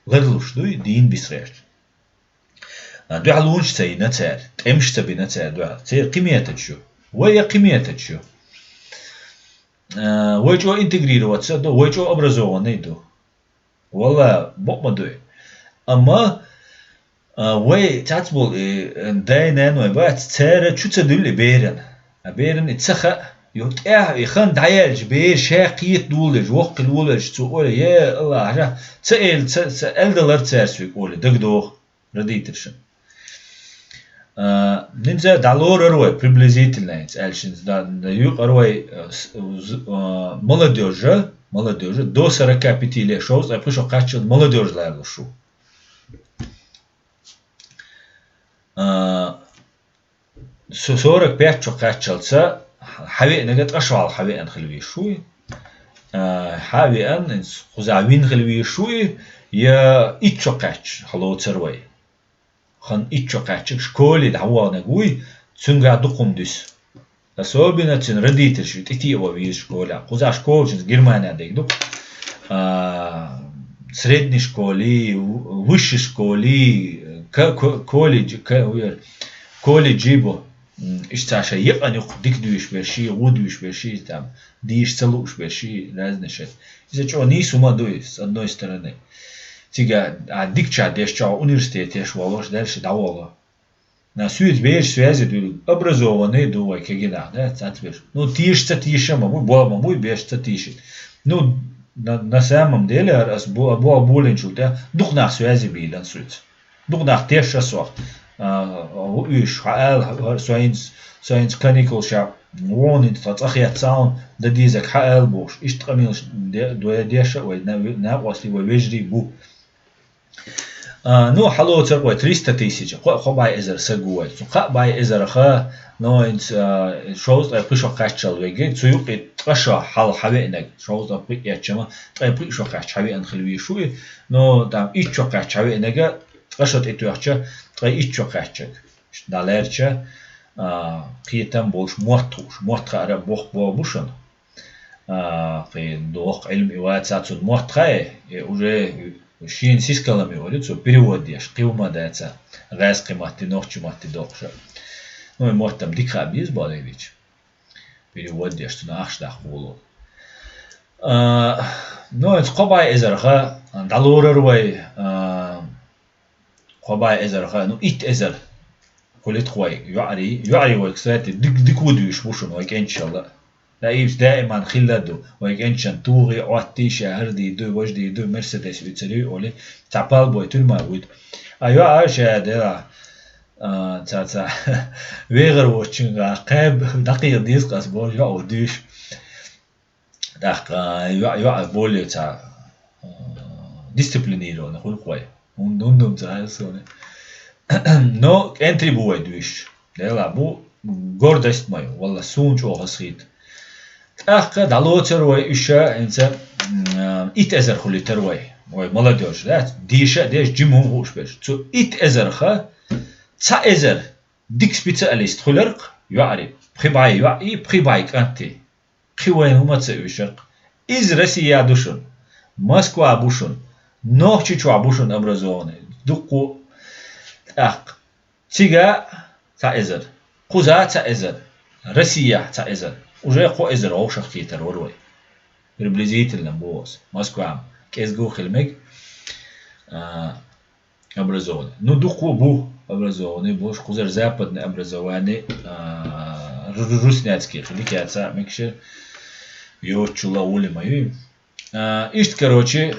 ларлуш дуй, дийна бисхерча. А, дуьхьалонаш ца йина цара, тӀемаш ца бина цара дуьхьал. Церан кхин методаш ю. Вай я кхин методаш ю. А, вай чӀо интегрироваться а ду, вай чӀо образованный ду. Валла, бакъ ма дуй. Амма, а, вай цац болу, э, дай-наной бац, цара чу ца дуьллу и беран. А беран и ца хаьа, ю тӀехь и хан дӀаяьлча, бер ша кхета дуллеш, воккхи лулеш, цу оля, е Аллах, хьажа, ца эл-, ца, ца элдалар цара соьга оля, дагадоху, родительшан. А, нинца дӀалорар вай, приблизительно, аьлча, да, да, юкъара вай, а, с-, з-, а, молодёжа, молодёжа, до сорока пяти лет, шовзткъе пхи шо кхаччалц молодёжа ларлуш ву. А, со-, сорок пять шо кхаччалца хьавеанага тӀашвала хьавеана хила везаш вуй. А, хьавеана, кхузахь вина хила везаш вуй, я итт шо кхаьчча хьалоцар вай. Хан итт шо кхаьчча школе дӀаваханаг вуй, цуьнгахь дукха хӀума дуьсу. Особенно цуьнан родительш тӀетеа ван веза школехь. Кхузахь школачунца Германия дерг ду. А, средний школий, высший школий, ко-, ко-, колледж, ко-, уяр, колледжий бо. М, иштта шай йикъан юкъ дика дуьйш берший, гӀу дуьйш берший, там, дийш ца лууш берший, разный шай. Иза чӀо нийса хӀума дуй, с одной стороны. Цига, а, дикача деш чӀо университетеш волош, дальше дӀаволо. На суьйца бераш связи дуьллу, образованный ду вай кегинах, да, цацберш. Ну, тийша ца тийша ма буй, бо ма буй, бераш ца тийшит. Ну, на, на самом деле, ар ас бо, бо булинчул тӀе, дукха нах связи бийлан суьйца. Дукха нах тешша сох. А, уьш, хьаал, хьа-, соинц, соинц каникул ша, вонин тха цӀа хетца он, да дизак хьаал бохуш. Иштта къамелаш де-, де-, деша вай, на, на, осли вай вежарий бу. А, ну, хьалоцар вай триста тысяч, кхо-, кхо бӀай эзар саг ву вай. Цу кхаъ бӀай эзарха, ну, инц, а, шовзткъе пхи шо кхаччал веги, цу юкъе ткъа шо хьал хьавеънаг, шовзткъе пхи эччама, ткъе пхи шо кхачча хьавеъна хила вийш ву и. Ну, там, итт шо кхачча хьавеънага, ткъа шо тӀетоьхча, ткъе итт шо кхаччаг. Иштта дӀалаьрча, а, кхетам болуш мотт хууш, мотт хаара бох бо бу шуна. А, кхин доху Ӏилма и ваца цунна мотт хаа, и уже шена сискалам йолу цо перевод деш, кхин хӀума даца, гӀаьз кхин матти, нохчи матти дохуша. Ну, и моттам дика хаа беза бо левича. Перевод деш, цунна ахча даккха волу. А, ну, иза кхо бӀай эзарха, дӀалорар вай, а, кхо бӀай эзарха, ну, итт эзар. Хуьлу-кх вай, йоӀарий, йоӀарий вай, кстати, дик-, дика ву дуьйш бу шуна вай кӀенташалла. Наибс даиман хилла ду, вай кӀенташан тугӀий, Ӏоттий, ша хӀара дийр ду, важа дийр ду, Мерседес уьйцур ю, олий, цхьа палбой туьлма вуьйту. А йоӀа ша дела, а, ца, ца, вегӀар воцучуьнга кхаьб, дӀакхийла деза-кх ас боху йоӀа дуьйш. ТӀаккха йоӀ, йоӀ более ца, а, дисциплинированный хуьлу-кх вай. ХӀунда, хӀунда ца хаьа суна. Но кӀентий бу вай дуьйш. Дела бу гордость мою, валла, суна чӀогӀа хазахийта. ТӀаккха дӀалоцар вай уьш, хӀинца, м, итт эзар хуьлуьйтар вай. Вай молодёжь, да? Деша а деш, жима хӀума хууш берш. Цу итт эзарха цхьа эзар дика специалист хуьлар-кх йоӀарий, пхи бӀай йоӀ и, пхи бӀай кӀант и. Кхин вайна хӀума ца уьйшар-кх. Иза Россия ду шуна, Москва бу шуна, Нохчийчохь бу шуна образованный, дуккха а. ТӀаккха цига цхьа эзар, кхуза цхьа эзар, Россия цхьа эзар, уже кхо эзар вовшах кхетар вара вай. Приблизительно боху ас. Москва кӀезиг хила мега. А, образованный. Ну, дуккха а бу образованный, бу кхузара западный образование, а, ру-, ру-, русняцкий хили кеца мегаш йоцучул а гӀули ма ю. А, иштта, короче,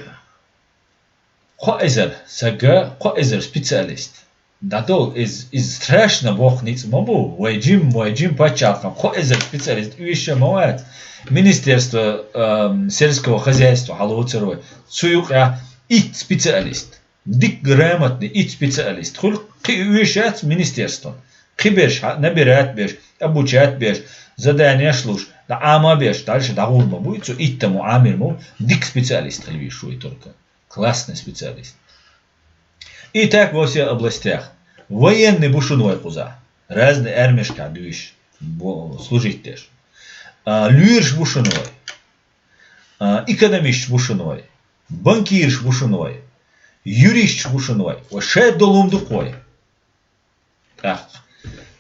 кхо эзар сага, кхо эзар специалист. ДӀадолу, из, из страшно боху ницкъ ма бу. Вай жим, вай жим пачхьалкхам, кхо эзар специалист уьйша ма вац. Министерство, ам, сельского хозяйства хьалоцар вай. Цу юкъа итт специалист. Дика грамотный итт специалист хуьлу, кхин уьш яц министерствон. Кхин берш хьа-, набирать беш, обучать беш, заданеш луш, дӀа Ӏама беш, дальше дӀагӀур ма буй, цу иттамо Ӏамир ма ву, дика специалист хила везаш вуй только. Классный специалист. И так во всех областях. Военный бу шуна вай кхуза. Разный армешкахь дуьйш, бо-, служить деш. А, лоьраш бу шуна вай. А, экономисташ бу шуна вай. Банкираш бу шуна вай, юристаш бу шуна вай, вай шадолу хӀума ду-кх вай. ТӀаккха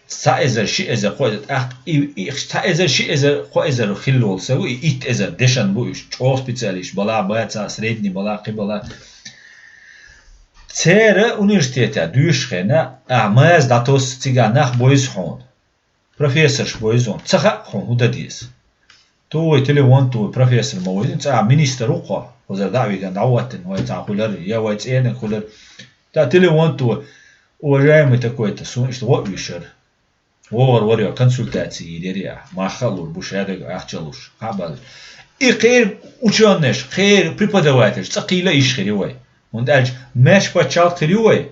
цхьа эзар, ши эзар, кхо эзар, тӀаккха и, и цхьа эзар, ши эзар, кхо эзар хилла волу са ву, и итт эзар дешан бу уьш, чӀогӀа специалист бала, баца, средний бала, кхин бала. Церан университетехь дуьйшучу хенахь, ахьа маза дӀатосу, цигахь нах бойзу хьуна. Профессорш бойзун, ца хаьа хьуна хӀун дан деза. Ту вай телефон ту вай профессор ма вайзина, цкъа министр ву кхо, хӀузара дӀа а виган, дӀа а ваттина, вай цхьа хуьлар, я вай цӀенаг хуьлар. ТӀаккха телефон ту вай, уважаемый такой-то, суна иштта гӀо а уьйшар. ВогӀар вара йо, консультаци йийр яра ахьа, мах а лур бу, шадага ахча а луш, хьа а балла. И кхеран учёныйш, кхеран преподавательш цкъа кхийла йиш хир ю вай. ХӀунда аьлча маьрша пачхьалкх хир ю вай.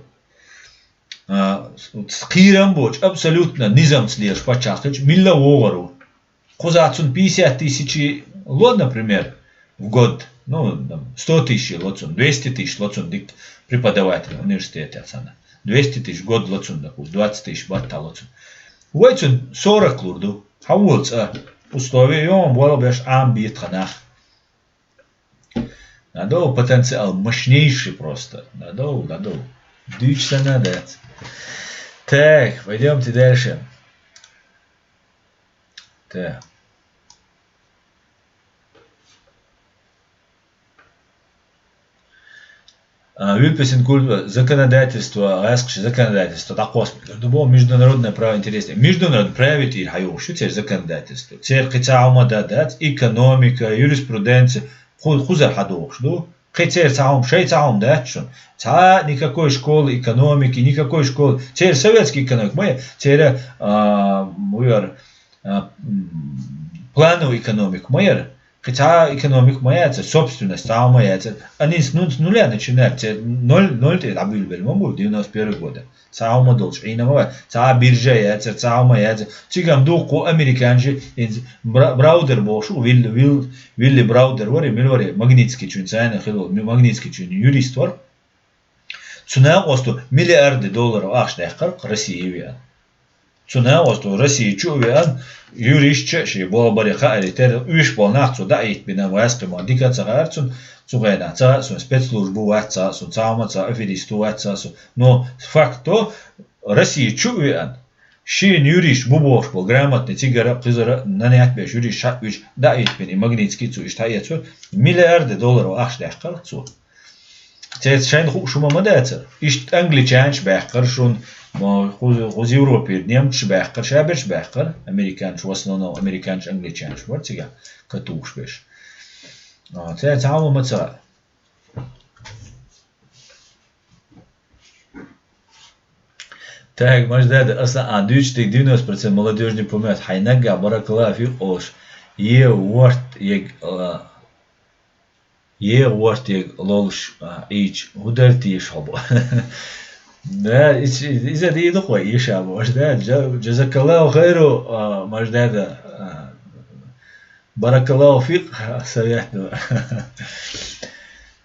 А, кхийрам боцу, абсолютно низамца лелаш пачхьалкх хилча, милла а вогӀур ву. Кхузахь цунна пятьдесят тысяч ло, например, в год, ну, там, сто тысяч ло цунна, двести тысяч ло цунна дика преподаватель университетехь санна. Двести тысяч год ло цунна, допустим, двадцать тысяч баттахь ло цунна. Вай цунна сорок лур ду. Хьан волу цӀа? Условия йогӀун болу беш Ӏам бетаханах. Надо потенциал мощнейший просто. Надо, надо. Дичь сана дать. Так, пойдемте дальше. Так. А, Вильпесен культура, законодательство, гӀаскхи законодательство, дӀакхосбикар. Дубо международное право интереснее. Международное право тӀир хьайогӀуш ю цер законодательство. Цер кхи ца хӀума да дац, экономика, юриспруденция, ху-, хузар хьадогӀуш ду. Кхи цер ца хӀума, шай ца хӀума дац шун. Ца никакой школы экономики, никакой школы. Цер советский экономика, ма я, цер, а, муяр, а, м, плановый экономика, ма яр. Кхи ца экономика ма яцар, собственность ца ма яцар. Анис ну с нуля начинать, ца ноль, ноль тӀе дӀабуьлбелла ма бу, девяносто первый года. Ца ма долчу Ӏийна ма вай, ца биржа яцар, ца ма яцар. Цигам дуккху американчи, инз Бра-, Браудер бохуш, Вилли, Вилли, Вилли Браудер вари, мил вари, Магнитский чуьн цайна хилла, Магнитский чуьн юрист вар. Цу накъосту миллиарды долларов ахча даьккхар Россия веана. Цу накъосту Россия чу а веана, юристча а ши болх баре хаари тера, уьш болу нах цу даийта бина васкхи ма дика ца хаьара цун, цу гӀайна ца а сун, спецслужба вац ца а сун, ца а ма ца аферисту вац ца а сун. Но факт то, Россия чу а веана, шина юристча бу бохуш болу грамотный цигара а, кхузара а, нанят беш юристча хьаъ уьш даийта бина и Магнитский цу иштта хьаэцур, миллиарды долларов ахча даьккхар цу. Цец шайна хууш хӀума ма дацара. Иштта англичанаш баьккхара шуна, ма, кху-, кхуза Европера немцаш баьккхара, шаберш баьккхара, американаш, в основном американаш, англичанаш бара цигахь катухуш берш. А, цец хӀума ма ца. Так, Маждада, Аслан, а, дуьйцу дерг девяносто процент молодёжь не помнят, хьайн наггахь баракаллаху фик олуш, е ворт, е, а, е ворт, е лолуш, а, Ӏийча, хӀун дара теша хьо бо? Да, иза, иза дийна кхо иша бо, да, джа-, джазакаллаху хайру, а, Маждада, а, баракаллаху фик, а, совет.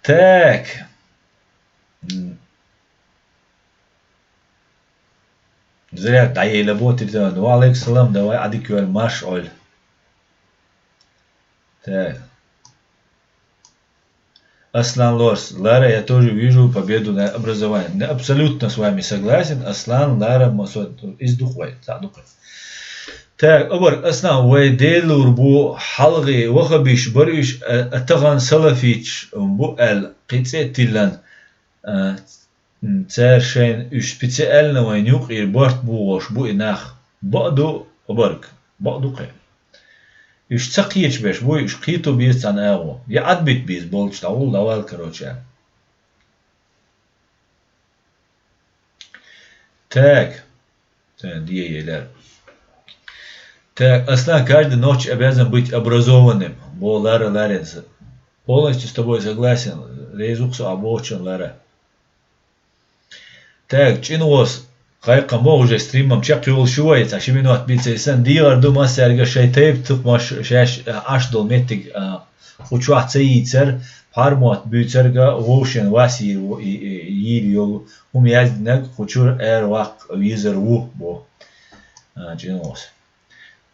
Так. М. Заряд дӀаелла бо, Титан. Ва алейкум салам, давай, Ӏадика йойла, марш Ӏойла. Так. Аслан Лорс, Лара, я тоже вижу победу на образование. Да, абсолютно с вами согласен. Аслан, Лара, ма со, из дукъ вай, цхьаъ дукъ вай. Так, обар, Аслан, вай делур бу, хьалхе вахабиш бар уьш, а, а тахана салафиташ бу аьлла, кхин цӀе тиллан, а, М, цара шайна уьш специально вайна юкъера барт бохуш бу и нах. Бакъ ду, обарг, бакъ ду кхин. Уьш ца кхеташ берш бу, уьш кхето беза цхьана агӀо. Я Ӏадбита беза болчу дӀагӀулла дӀавала, короче. Так. Сайн дие елар. Так, Аслан, каждый нохчи обязан быть образованным. Бо Лара Ларенца. Полностью с тобой согласен. Реза ву-кх со а бохучун, Лара. Так, чӀин гӀос, кхайкхам боху уже стримам чекхйолуш ю вай, цхьа ши минот бийца, и санна дийгӀар ду массаьрга шайн тайпа тукхамаш шаьш, а, Ӏаш долу меттиг, а, кху чохь ца йийцар, пхьармотт буьйцарга вовшен вас йийр ву, и, и, йийр йолу хӀума яздинарг кху чуьра ара ваккха везар ву, боху, а, чӀин гӀос.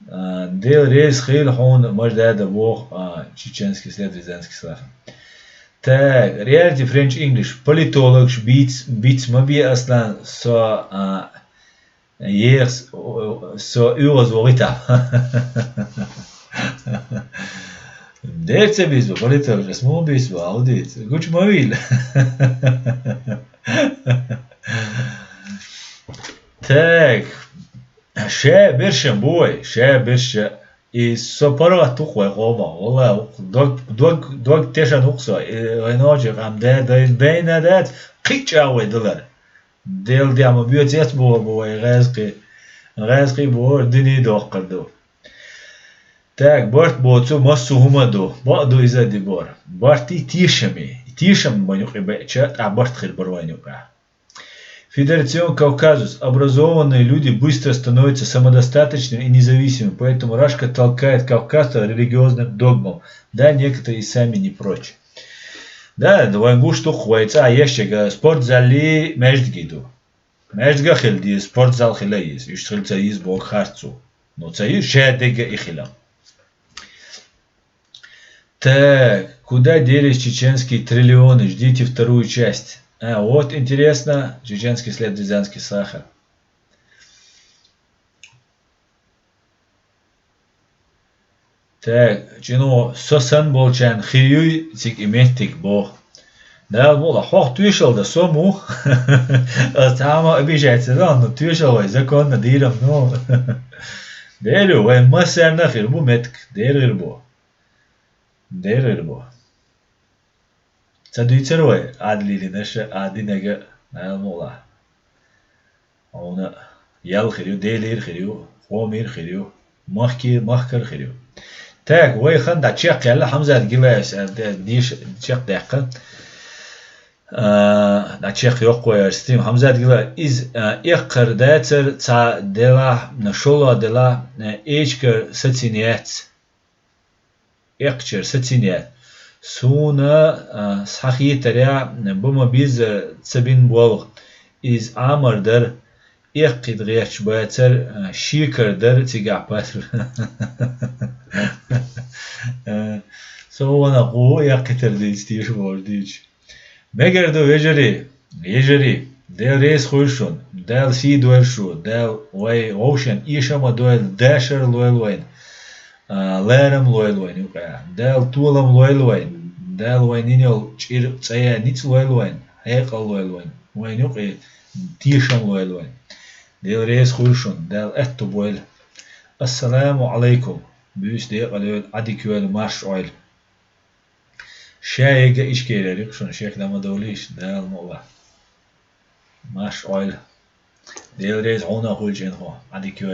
А, Дела реза хила хьуна, Маждада, боху, а, чеченский след рязанский слаха. Так, Reality French English. Политологаш биц, биц ма бе, Аслан, со, а, ехс, о, со оьгӀаз вогӀита. Дерца биц бу, политологаш, ас муха биц бу, а хӀун дийца? Гучу ма вийла. Так. Ша берша бу вай, ша берша. И со паргӀат ву-кх вай къоман. Валла, дог, дог, дог тешан ву-кх со. И вай ночи къам да, дай-, дайна дац, кхин а чӀагӀо вай далар. Дела дехьа ма боьцу эцбохур бу вай гӀаьзкхи. ГӀаьзкхи бохур, дуьне доккхур ду. Так, барт боцу массо а хӀума ду. Бакъ ду иза дибор. Барти тешами. И тешам вайн юкъе беача, тӀаккха барт хир бара вайн юкъахь. Федерацион Кавказус. Образованные люди быстро становятся самодостаточными и независимыми, поэтому Рашка толкает кавказцев к религиозным догмам. Да, некоторые и сами не прочь. Да, вайн гуш ду-кх вай цӀа ешчега спортзалли маьждиги ду. Маьждига хила деза, спортзал хила еза. Уьш хила ца еза боху харц ву. Ну, ца еза, ша дегга и хила. Так. Куда делись чеченские триллионы? Ждите вторую часть. А, вот интересно, чеченский след, рязанский сахар. Так, чӀуьнан со санна болчарна хир юй цига и меттиг боху. Дала мукъ лахь, хьох тоьшалла дан со ма ву. Ас цхьамма а обижать ца до, но тоьшалла вай законно дийр ма ду. Дера ю, вайн массарна а хир бу меттиг, дера хир бу. Дера хир бу. Ца дуьйцура вай, Ӏадилилинарш а, Ӏадинарг а, Дала мукъ лахь. Хьуна ял хир ю, Делера хир ю, къомера хир ю, махке-, махкара хир ю. Так, вай хан дӀа чекхъяьлла, Хьамзат Гилаевс, а, де-, дийша чекхдаьккха. А, дӀа чекхйоккху вай аьрса стим. Хьамзат Гилаев, иза, а, эккхар дацар цхьа делахь, шолгӀа делахь, а, эчкар сацийна яц. Эккхачара сацийна яц. Суна, а, схьахетарехь, бу ма-биззара ца бина болх. Иза Ӏамар дара, эккхийта гӀерташ бацара, а, шекара дара цигахь патва. Э, со ванах гӀу эккхийтар дийца, теша бохуш дийца. Мегар ду, вежарий, йижарий, Дела реза хуьлда шуна, Дала сий дойла шу, Дала вай вовшийн эшам а дойла, дашар а лойла вайна, а, ларам а лойла вайна юкъахь. Дала толам лойла вайна, Дала вайна йина йолу чӀир цӀа ян ницкъ лойла вайна, хьекъал лойла вайна, вайна юкъе тешам лойла вайна. Дела реза хуьлда шуна, Дала аьтто бойла. Ассаламу Ӏалайкум. Буьйса декъала йойла, Ӏадика йойла, марша Ӏойла. Ша ега Ичкерера ю-кх шуна, шек дан ма довлийша, Дала мукъ лахь. Марша Ӏойла. Дела реза хьуна а хуьлда, чӀенхо, Ӏадика йойла.